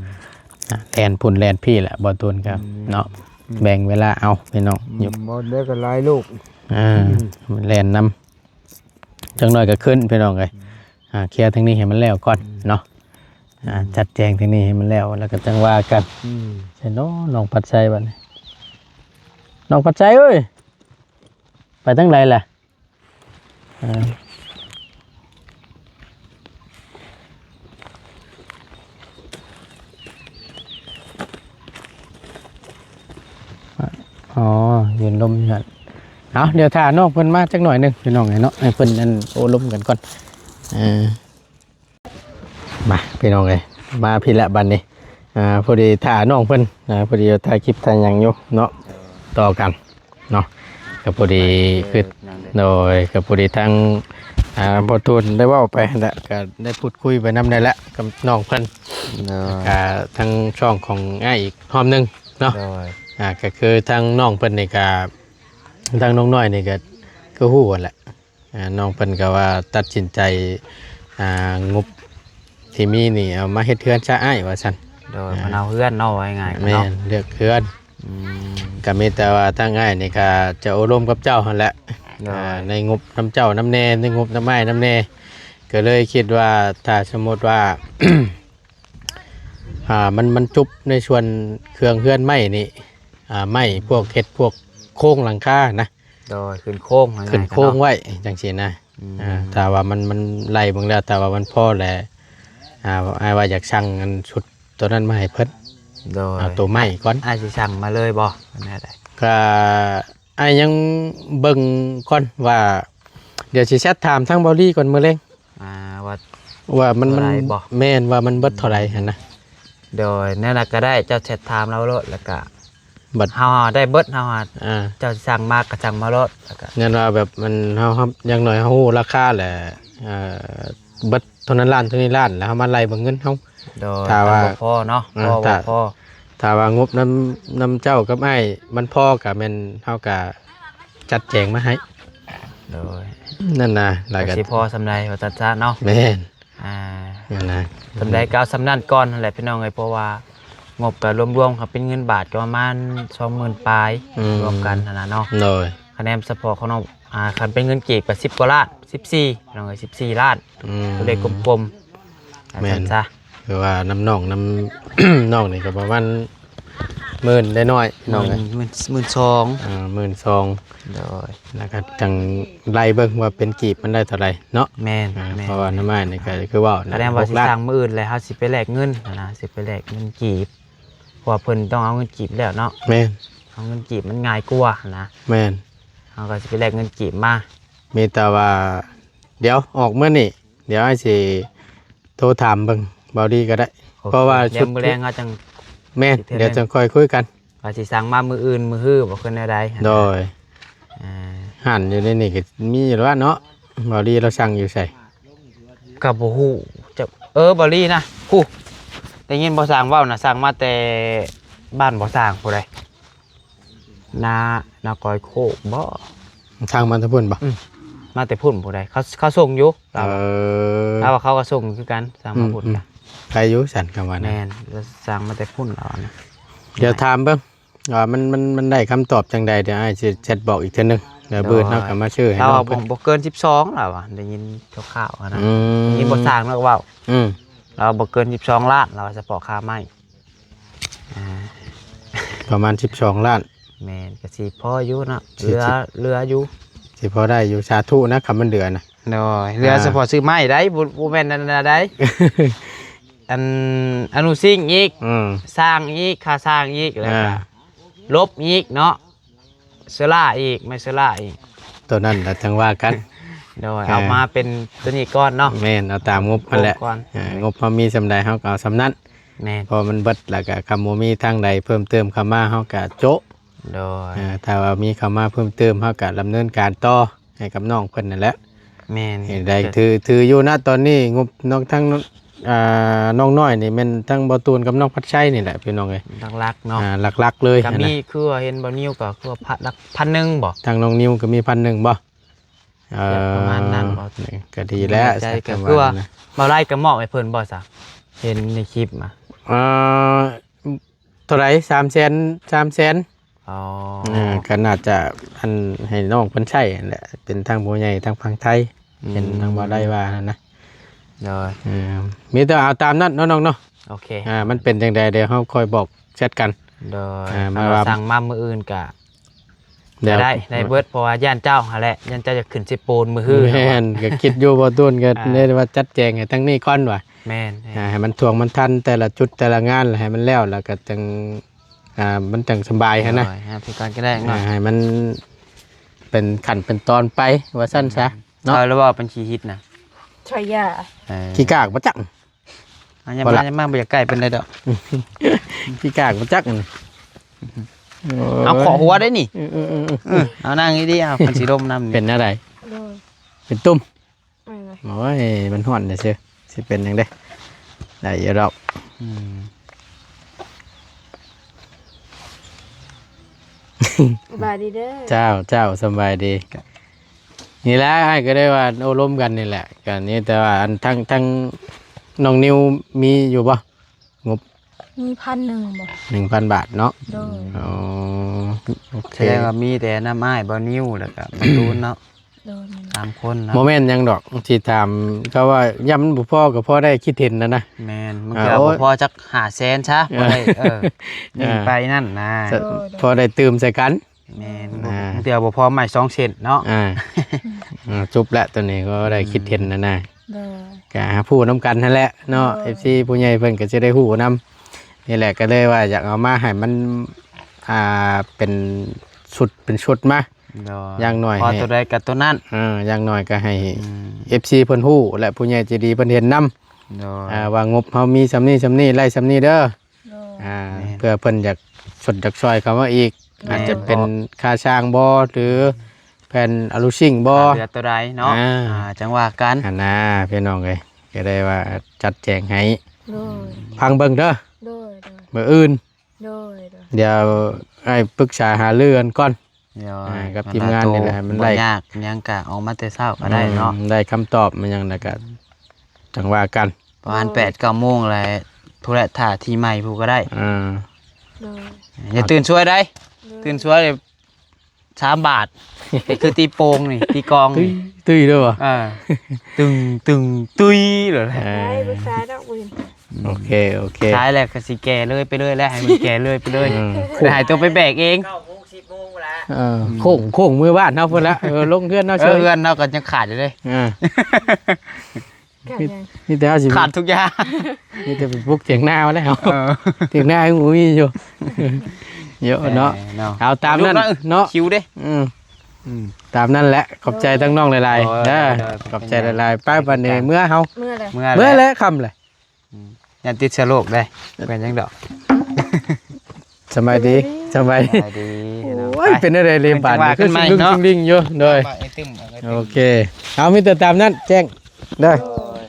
ອ່າ ແລ່ນພຸ້ນແລ່ນພີ້ແຫຼະ ບໍ່ຕູນກໍ ອືມ ເນາະ ອືມ ແບ່ງເວລາເອົາພີ່ນ້ອງ ອືມ ຢູ່ ບໍ່ໄດ້ກໍຫຼາຍລູກ ອ່າ ອືມ ແລ່ນນຳ ຈັກໜ້ອຍກໍຂຶ້ນພີ່ນ້ອງເອີຍ ອ່າ ເຄຍທາງນີ້ໃຫ້ມັນແລ້ວກ່ອນເນາະ ອ່າ ຈັດແຈງທາງນີ້ໃຫ້ມັນແລ້ວ ແລ້ວກໍຈັ່ງວ່າກັນ ອືມ ໃສ່ເນາະ ນ້ອງພັດໄຊບັດນີ້ ນ້ອງພັດໄຊເອີຍ ໄປທາງໃດລະ? ເອີ ອໍ ຢືນລົມຢູ່ຫັ້ນ ເອົາ ດຽວຖ້ານ້ອງເພິ່ນມາຈັກໜ້ອຍໜຶ່ງ ພີ່ນ້ອງເອີຍເນາະ ໃຫ້ເພິ່ນອັນໂອ້ລົມກັນກ່ອນ ເອີ ມາພີ່ນ້ອງເອີຍ ມາພີ້ລະບັດນີ້ ອ່າ ພໍດີຖ້ານ້ອງເພິ່ນ ອ່າ ພໍດີຖ່າຍຄລິບຖ່າຍຫຍັງຢູ່ເນາະ ຕໍ່ກັນເນາະ ກໍພໍດີຄື ໂດຍ ກໍພໍດີທາງ ອ່າ ພໍ່ທູນໄດ້ເວົ້າໄປຫັ້ນແຫຼະ ກໍໄດ້ພູດຄຸຍໄປນຳແດ່ແຫຼະກັບນ້ອງເພິ່ນ ໂດຍ ກໍທາງຊ່ອງຂອງອ້າຍອີກຮອບໜຶ່ງເນາະ ໂດຍ ອ່າ ກໍຄືທາງນ້ອງເພິ່ນນີ້ກໍ ທາງນ້ອງນ້ອຍນີ້ກໍຄືຮູ້ຫັ້ນແຫຼະ ອ່າ ນ້ອງເພິ່ນກໍວ່າຕັດສິນໃຈ ອ່າ ງົບທີ່ມີນີ້ເອົາມາເຮັດເຮືອນຊະອ້າຍວ່າຊັ້ນ ໂດຍ ອ່າ ເພິ່ນເອົາເຮືອນເນາະ ເວົ້າງ່າຍໆ ແມ່ນ ເນາະ ເລືອກເຮືອນ ອືມ ກໍມີແຕ່ວ່າທາງອ້າຍນີ້ກໍຈະໂອ້ລົມກັບເຈົ້າຫັ້ນແຫຼະ ໂດຍ ອ່າ ໃນງົບນຳເຈົ້ານຳແດ່ ໃນງົບນຳອ້າຍນຳແດ່ ກໍເລີຍຄິດວ່າຖ້າສົມມຸດວ່າ ອ່າ ມັນ ມັນຈຸບໃນສ່ວນເຄື່ອງເຮືອນໄມ້ນີ້ ອ່າ ໄມ້ພວກເຮັດພວກໂຄງຫຼັງຄານະ ໂດຍ ຂຶ້ນໂຄງ ຂຶ້ນໂຄງໄວ້ຈັ່ງຊີ້ນະ ອືມ ອ່າ ຖ້າວ່າມັນ ມັນໄລ່ເບິ່ງແລ້ວ ຖ້າວ່າມັນພໍແລ້ວ ອ່າ ອ້າຍວ່າຢາກສັ່ງອັນຊຸດໂຕນັ້ນມາໃຫ້ເພິ່ນ ໂດຍ ເອົາໂຕໃໝ່ກ່ອນ ອ້າຍຊິສັ່ງມາເລີຍບໍ່ ແນວໃດ ກະອ້າຍຍັງເບິ່ງກ່ອນວ່າ ດຽວຊິແຊັດຖາມທາງເບົາລີກ່ອນມື້ແລງ ອ່າ ວ່າ ວ່າມັນ ເທົ່າໃດບໍ່ ແມ່ນ ວ່າມັນເບິດເທົ່າໃດຫັ້ນນະ ໂດຍ ແນວນັ້ນກໍໄດ້ ເຈົ້າແຊັດຖາມລາວໂລດ ແລ້ວກໍ ບັດເຮົາໄດ້ເບິດ ເຮົາ ອ່າ ເຈົ້າຊິສັ່ງມາກໍສັ່ງມາໂລດ ແລ້ວກໍ ແມ່ນວ່າແບບມັນ ເຮົາ ເຮົາ ຢ່າງໜ້ອຍເຮົາຮູ້ລາຄາແຫຼະ ເອີ ເບິດເທົ່ານັ້ນລ້ານ ເທົ່ານີ້ລ້ານ ແລ້ວເຮົາມາໄລ່ເບິ່ງເງິນເຮົາ ໂດຍ ຖ້າວ່າ ມັນບໍ່ພໍເນາະ ອ່າ ພໍບໍ່ພໍ ຖ້າ ຖ້າວ່າງົບນຳ ນຳເຈົ້າກັບອ້າຍມັນພໍ ກໍແມ່ນເຮົາກໍຈັດແຈງມາໃຫ້ ໂດຍ ນັ້ນນະ ແລ້ວກໍ ກໍຊິພໍສ່ຳໃດວ່າຊັ້ນຊະເນາະ ແມ່ນ ອ່າ ນັ້ນນະ ສ່ຳໃດກໍເອົາສ່ຳນັ້ນກ່ອນຫັ້ນແຫຼະພີ່ນ້ອງເອີຍ ເພາະວ່າງົບກໍລວມໆ ຄັນເປັນເງິນບາດກໍປະມານສອງໝື່ນປາຍ ອືມ ລວມກັນຫັ້ນນະເນາະ ໂດຍ ຄະແນນສະເພາະຂອງນ້ອງ ອ່າ ຄັນເປັນເງິນກີບກໍສິບກວ່າລ້ານ ສິບສີ່ ພີ່ນ້ອງເອີຍ ສິບສີ່ລ້ານ ອືມ ຕົວເລກກົມໆ ແມ່ນ ວ່າຊັ້ນຊະ ຄືວ່ານຳນ້ອງ ນຳນ້ອງນີ້ກໍປະມານໝື່ນໄດ້ໜ້ອຍ ນ້ອງເອີຍ ໝື່ນ ໝື່ນສອງ ອ່າ ໝື່ນສອງ ໂດຍ ແລ້ວກໍຈັ່ງໄລ່ເບິ່ງວ່າເປັນກີບມັນໄດ້ເທົ່າໃດເນາະ ແມ່ນ ອ່າ ແມ່ນ ເພາະວ່ານ້ຳອ້າຍນີ້ກໍຄືເວົ້ານະ ແສດງວ່າຊິສັ່ງມື້ອື່ນແລ້ວ ເຮົາຊິໄປແລກເງິນຫັ້ນນະ ຊິໄປແລກເງິນກີບ ເພາະວ່າເພິ່ນຕ້ອງເອົາເງິນກີບແລ້ວເນາະ ແມ່ນ ເອົາເງິນກີບມັນງ່າຍກວ່າຫັ້ນນະ ແມ່ນ ເຮົາກໍຊິໄປແລກເງິນກີບມາ ມີແຕ່ວ່າ ດຽວອອກມື້ນີ້ ດຽວອ້າຍຊິໂທຖາມເບິ່ງເບົາດີກໍໄດ້ ໂອເຄ ເພາະວ່າ ດຽວມື້ແລງເຮົາຈັ່ງ ແມ່ນ ຊິເທື່ອໜຶ່ງ ດຽວຈັ່ງຄ່ອຍຄຸຍກັນ ວ່າຊິສັ່ງມາມື້ອື່ນມື້ຮືບໍ່ຄືແນວໃດ ໂດຍ ອ່າ ຮ້ານຢູ່ໃນນີ້ກໍມີຢູ່ແລ້ວເນາະ ເບົາດີລາວສັ່ງຢູ່ໃສ ກໍບໍ່ຮູ້ ເຈົ້າ ເອີ ເບົາດີນະ ຜູ້ ໄດ້ຍິນບໍ່ຊ່າງເວົ້ານະ ສັ່ງມາແຕ່ບ້ານບໍ່ຊ່າງຜູ້ໃດ ນາ ນາກອຍໂຄກບໍ່? ທາງມາແຕ່ພຸ້ນບໍ່? ອືມ ມາແຕ່ພຸ້ນຜູ້ໃດ ເຂົາ ເຂົາສົ່ງຢູ່ ລາວວ່າ ເອີ ລາວວ່າເຂົາກໍສົ່ງຄືກັນ ສັ່ງມາພຸ້ນ ອືມ ກໍ ອືມ ໄກຢູ່ຊັ້ນ ຄຳວ່ານັ້ນ ແມ່ນ ລາວສັ່ງມາແຕ່ພຸ້ນ ລາວວ່ານະ ດຽວຖາມເບິ່ງວ່າມັນ ມັນ ມັນໄດ້ຄຳຕອບຈັ່ງໃດ ດຽວອ້າຍຊິແຊັດບອກອີກເທື່ອໜຶ່ງ ແລ້ວ ໂດຍ ບືດເຮົາກໍມາຊື້ໃຫ້ນ້ອງເພິ່ນ ລາວວ່າບໍ່ ບໍ່ເກີນສິບສອງ ລາວວ່າ ໄດ້ຍິນຂ່າວໆ ຫັ້ນນະ ອືມ ໄດ້ຍິນບໍ່ຊ່າງລາວເວົ້າ ອືມ ລາວວ່າບໍ່ເກີນສິບສອງລ້ານ ລາວວ່າສະເພາະຄ່າໄມ້ ອ່າ ປະມານສິບສອງລ້ານ ແມ່ນ ກໍຊິພໍຢູ່ເນາະ ຊິ ເຫຼືອ ຊິ ເຫຼືອຢູ່ ຊິພໍໄດ້ຢູ່ ສາທຸນະ ຄຳມັນເຫຼືອນະ ໂດຍ ເຫຼືອ ອ່າ ສະເພາະຊື້ໄມ້ໄດ໋ ບໍ່ ບໍ່ແມ່ນອັນນັ້ນໃດ໋ ອັນ ອະນຸຊິງອີກ ອືມ ສ້າງອີກ ຄ່າສ້າງອີກ ແລ້ວກໍ ອ່າ ລົບອີກເນາະ ເຊື້ອລາອີກ ໄມ້ເຊື້ອລາອີກ ໂຕນັ້ນລະຈັ່ງວ່າກັນ ໂດຍ ເອີ ເອົາມາເປັນໂຕນີ້ກ່ອນເນາະ ແມ່ນ ເອົາຕາມງົບຫັ້ນແຫຼະ ໂອ້ ກ່ອນ ເອີ ງົບເຮົາມີສ່ຳໃດເຮົາກໍເອົາສ່ຳນັ້ນ ແມ່ນ ເພາະມັນເບິດ ແລ້ວກໍຄັນບໍ່ມີທາງໃດເພີ່ມເຕີມເຂົ້າມາເຮົາກໍໂຈະ ໂດຍ ເອີ ຖ້າວ່າມີເຂົ້າມາເພີ່ມເຕີມເຮົາກໍດຳເນີນການຕໍ່ໃຫ້ກັບນ້ອງເພິ່ນນັ້ນແຫຼະ ແມ່ນ ເຫັນໄດ້ ກໍຖື ຖືຢູ່ນະ ຕອນນີ້ງົບນ້ອງ ທັງ ອ່າ ນ້ອງນ້ອຍນີ້ແມ່ນທັງບ່າວຕູນກັບນ້ອງພັດໄຊນີ້ແຫຼະພີ່ນ້ອງເອີຍ ຫຼັກໆເນາະ ອ່າ ຫຼັກໆເລີຍ ກໍມີ ນະ ຄືວ່າເຫັນບ່າວນິວກໍຄືວ່າພັນ ຫຼັກພັນໜຶ່ງບໍ່ ທາງນ້ອງນິວກໍມີພັນໜຶ່ງບໍ່ ເອີ ປະມານນັ້ນບໍ່ ກໍດີແລ້ວ ກໍຄືວ່າບ່າວໄລກໍມອບໃຫ້ເພິ່ນບໍ່ຊະ ເຫັນໃນຄລິບມາ ເອີ ເທົ່າໃດ ສາມແສນ ສາມແສນ ອໍ ເອີ ກໍໜ້າຈະ ອັນ ໃຫ້ນ້ອງເພິ່ນໃຊ້ຫັ້ນແຫຼະ ເປັນທັງຜູ້ໃຫຍ່ທັງຝັ່ງໄທ ອືມ ເປັນທາງບ່າວໄລວ່າຫັ້ນນະ ໂດຍ ເອີ ມີແຕ່ເອົາຕາມນັ້ນເນາະນ້ອງເນາະ ໂອເຄ ອ່າ ມັນເປັນຈັ່ງໃດດຽວເຮົາຄ່ອຍບອກແຊັດກັນ ໂດຍ ອ່າ ຄັນວ່າ ວ່າສັ່ງມາມື້ອື່ນກະ ແລ້ວ ໄດ້ ໄດ້ເບິດ ເພາະວ່າຢ້ານເຈົ້າຫັ້ນແຫຼະ ຢ້ານເຈົ້າຈະຂຶ້ນເຊໂປນມື້ຮື ແມ່ນ ກໍຄິດຢູ່ບ່າວຕູນກໍ ອ່າ ໄດ້ວ່າຈັດແຈງໃຫ້ທາງນີ້ກ່ອນວ່າ ແມ່ນ ອ່າ ໃຫ້ມັນທ່ວງມັນທັນແຕ່ລະຈຸດແຕ່ລະງານ ໃຫ້ມັນແລ້ວ ແລ້ວກໍຈັ່ງ ອ່າ ມັນຈັ່ງສະບາຍຫັ້ນນະ ໂດຍ ໃຫ້ເປັນການກະແດງເນາະ ອ່າ ໃຫ້ມັນເປັນຂັ້ນເປັນຕອນໄປ ວ່າຊັ້ນຊະເນາະ ເອົາແລ້ວບໍ່ເປັນຂີ້ຫິດນະ ໃຊ້ຢາ ເອີ ຂີ້ກາກບໍ່ຈັກ ອ່ະ ຢ່າມາ ຢ່າມາ ບໍ່ຢາກໃກ້ປານໃດດອກ ຂີ້ກາກບໍ່ຈັກ ເອົາເຄາະຫົວໄດ້ນີ້ ເອີ ເອີ ເອີ ເອີ ເອົານັ່ງດີໆ ເອົາ ມັນຊິລົມນຳ ເປັນແນວໃດ ໂດຍ ເປັນຕຸ່ມ ແມ່ນ ໂອ້ຍ ມັນຮ້ອນຊື່ໆ ຊິເປັນຫຍັງເດ້ ໄດ້ຢູ່ດອກ ອືມ ສະບາຍດີເດີ ເຈົ້າ ເຈົ້າ ສະບາຍດີ ນີ້ແຫຼະ ອ້າຍກໍໄດ້ວ່າໂອ້ລົມກັນນີ້ແຫຼະ ກໍນີ້ ແຕ່ວ່າອັນ ທັງ ທັງນ້ອງນິວມີຢູ່ບໍ່ ງົບ ມີພັນໜຶ່ງບໍ່ ໜຶ່ງພັນບາດເນາະ ໂດຍ ອໍ ໂອເຄ ສະແດງວ່າມີແຕ່ນຳອ້າຍບ່າວນິວ ແລ້ວກໍບ່າວຕູນເນາະ ໂດຍ ສາມຄົນເນາະ ບໍ່ແມ່ນຫຍັງດອກ ຊິຖາມເຂົາວ່າ ຢ້ານມັນບໍ່ພໍກໍພໍໄດ້ຄິດເຫັນນະນະ ແມ່ນ ບາງເທື່ອບໍ່ພໍຈັກຫ້າແສນຊະ ບໍ່ໄດ້ ເອີ ຍິງໄປນັ້ນນະ ໂດຍ ພໍໄດ້ຕື່ມໃສ່ກັນ ແມ່ນ ອ່າ ບາງເທື່ອບໍ່ພໍໄມ້ສອງເສັ້ນເນາະ ອ່າ ອ່າ ຈົບແລ້ວ ໂຕນີ້ກໍໄດ້ຄິດເຫັນນະນະ ໂດຍ ກໍຫາຮູ້ນຳກັນຫັ້ນແຫຼະເນາະ ໂດຍ ເອັຟຊີ ຜູ້ໃຫຍ່ເພິ່ນກໍຊິໄດ້ຮູ້ນຳ ນີ້ແຫຼະ ກໍເລີຍວ່າຢາກເອົາມາໃຫ້ມັນ ອ່າ ເປັນຊຸດເປັນຊຸດມາ ໂດຍ ຢ່າງໜ້ອຍ ພໍ ໃຫ້ ໂຕໃດກໍໂຕນັ້ນ ເອີ ຢ່າງໜ້ອຍກໍໃຫ້ ອືມ ເອັຟຊີ ເພິ່ນຮູ້ ແລະ ຜູ້ໃຫຍ່ໃຈດີເພິ່ນເຫັນນຳ ໂດຍ ອ່າ ວ່າງົບເຮົາມີສ່ຳນີ້ສ່ຳນີ້ ໄລ່ສ່ຳນີ້ເດີ ໂດຍ ອ່າ ແມ່ນ ເພື່ອເພິ່ນຢາກຊົດຢາກຊ່ອຍເຂົ້າມາອີກ ແມ່ນ ອາດຈະເປັນຄ່າສ້າງບໍ່ ຫຼື ແຜ່ນອາລູຊິງບໍ່ ເຫຼືອໂຕໃດເນາະ ອ່າ ອ່າ ຈັ່ງວ່າກັນ ຫັ້ນນະ ພີ່ນ້ອງເອີຍ ກໍໄດ້ວ່າຈັດແຈງໃຫ້ ໂດຍ ຟັງເບິ່ງເດີ ໂດຍ ໂດຍ ມື້ອື່ນ ໂດຍ ໂດຍ ດຽວອ້າຍປຶກສາຫາລືກັນກ່ອນ ໂດຍ ອ່າ ກັບທີມງານນີ້ແຫຼະ ໃຫ້ມັນໄດ້ ບໍ່ຍາກຫຍັງກະອອກມາແຕ່ເຊົ້າກໍໄດ້ເນາະ ອືມ ໄດ້ຄຳຕອບມາຫຍັງແລ້ວກະຈັ່ງວ່າກັນ ປະມານ ອ່າ ແປດເກົ້າໂມງແລ້ວ ພຸ້ນແຫຼະ ຖ້າທີ່ໃໝ່ພຸ້ນກໍໄດ້ ອ່າ ໂດຍ ຢ່າຕື່ນສວຍໃດ ໂດຍ ຕື່ນສວຍສາມບາດ ນີ້ຄືຕີໂປ່ງນີ້ ຕີກອງ ຕຸ້ຍ ຕຸ້ຍເດີຫວາ ເອີ ຕຶງ ຕຶງ ຕຸ້ຍເລີຍ ເອີ ໄດ້ບໍ່ຊາດອກເວີຍ ໂອເຄ ໂອເຄ ທ້າຍແລ້ວກໍຊິແກ່ເລີຍໄປເລີຍແຫຼະ ໃຫ້ມັນແກ່ເລີຍໄປເລີຍ ອືມ ແລ້ວໃຫ້ຕົວໄປແບກເອງ ເກົ້າໂມງ ສິບໂມງພຸ້ນລະ ເອີ ອືມ ໂຄ້ງ ໂຄ້ງເມືອບ້ານເຮົາພຸ້ນລະ ເອີ ລົງເຮືອນເຮົາ ເອີ ເຊີຍ ເຮືອນເຮົາກໍຍັງຂາດຢູ່ເດ້ ອ່າ ຂາດຫຍັງ ມີແຕ່ເຮົາຊິຂາດທຸກຢ່າງ ມີແຕ່ໄປປຸກຖຽງນາມາແລ້ວ ເອີ ຖຽງນາຍັງບໍ່ມີຢູ່ ເຍາະເນາະ ເອີ ເນາະ ເອົາຕາມນັ້ນເນາະ ເນາະ ຄິວເດ້ ອືມ ອືມ ຕາມນັ້ນແຫຼະ ຂອບໃຈທັງນ້ອງຫຼາຍໆ ໂດຍ ເດີ ໂດຍ ຂອບໃຈຫຼາຍໆ ໄປບັດນີ້ເມືອເຮົາ ເມືອແລ້ວ ເມືອແລ້ວ ເມືອແລ້ວ ຄ່ຳແລ້ວ ອືມ ຢ້ານຕິດເຊື້ອໂລກເດ້ ເປັນຫຍັງດອກ ສະບາຍດີ ສະບາຍດີ ສະບາຍດີ ໂອ້ຍ ເນາະ ໄປ ເປັນແນວໃດເລບາດນີ້ ຄືຊິງລິງ ເນາະ ຊິງລິງຢູ່ ໂດຍ ມາໄອຕິມ ເອົາໄອຕິມ ໂອເຄ ເອົາ ມີແຕ່ຕາມນັ້ນ ແຈ້ງ ເດີ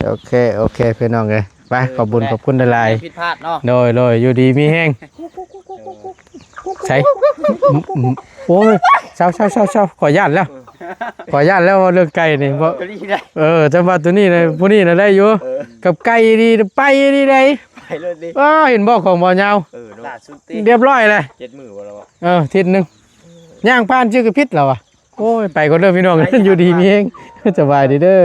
ໂດຍ ໂອເຄ ໂອເຄ ພີ່ນ້ອງເອີຍ ໄປ ເອີ ຂອບບຸນ ແມ່ນ ຂອບຄຸນຫຼາຍໆ ຜິດພາດເນາະ ໂດຍ ໂດຍ ຢູ່ດີມີແຮງ ໃສ ໂອ້ຍ ເຊົາໆໆໆ ຂ້ອຍຢ້ານແລ້ວ ຂ້ອຍຢ້ານແລ້ວ ເວົ້າເລື່ອງໄກ່ນີ້ ບໍ່ ເອີ ຈຳວ່າໂຕນີ້ນະ ຜູ້ນີ້ນະໄດ້ຢູ່ ເອີ ກັບໄກ່ນີ້ໄປນີ້ໄດ້ ໄປໂລດນີ້ ອ້າ ເຫັນບໍ່ຂອງບ່າວຍາວ ເອີ ເນາະ ລ່າສຸດຕິ ຮຽບຮ້ອຍແລ້ວ ເຈັດມື້ບໍ່ລະ ເອີ ທິດໜຶ່ງ ຍ່າງຜ່ານຊື່ກໍຜິດແລ້ວວະ ໂອ້ຍ ໄປກ່ອນເດີພີ່ນ້ອງ ຢູ່ດີມີແຮງ ສະບາຍດີເດີ.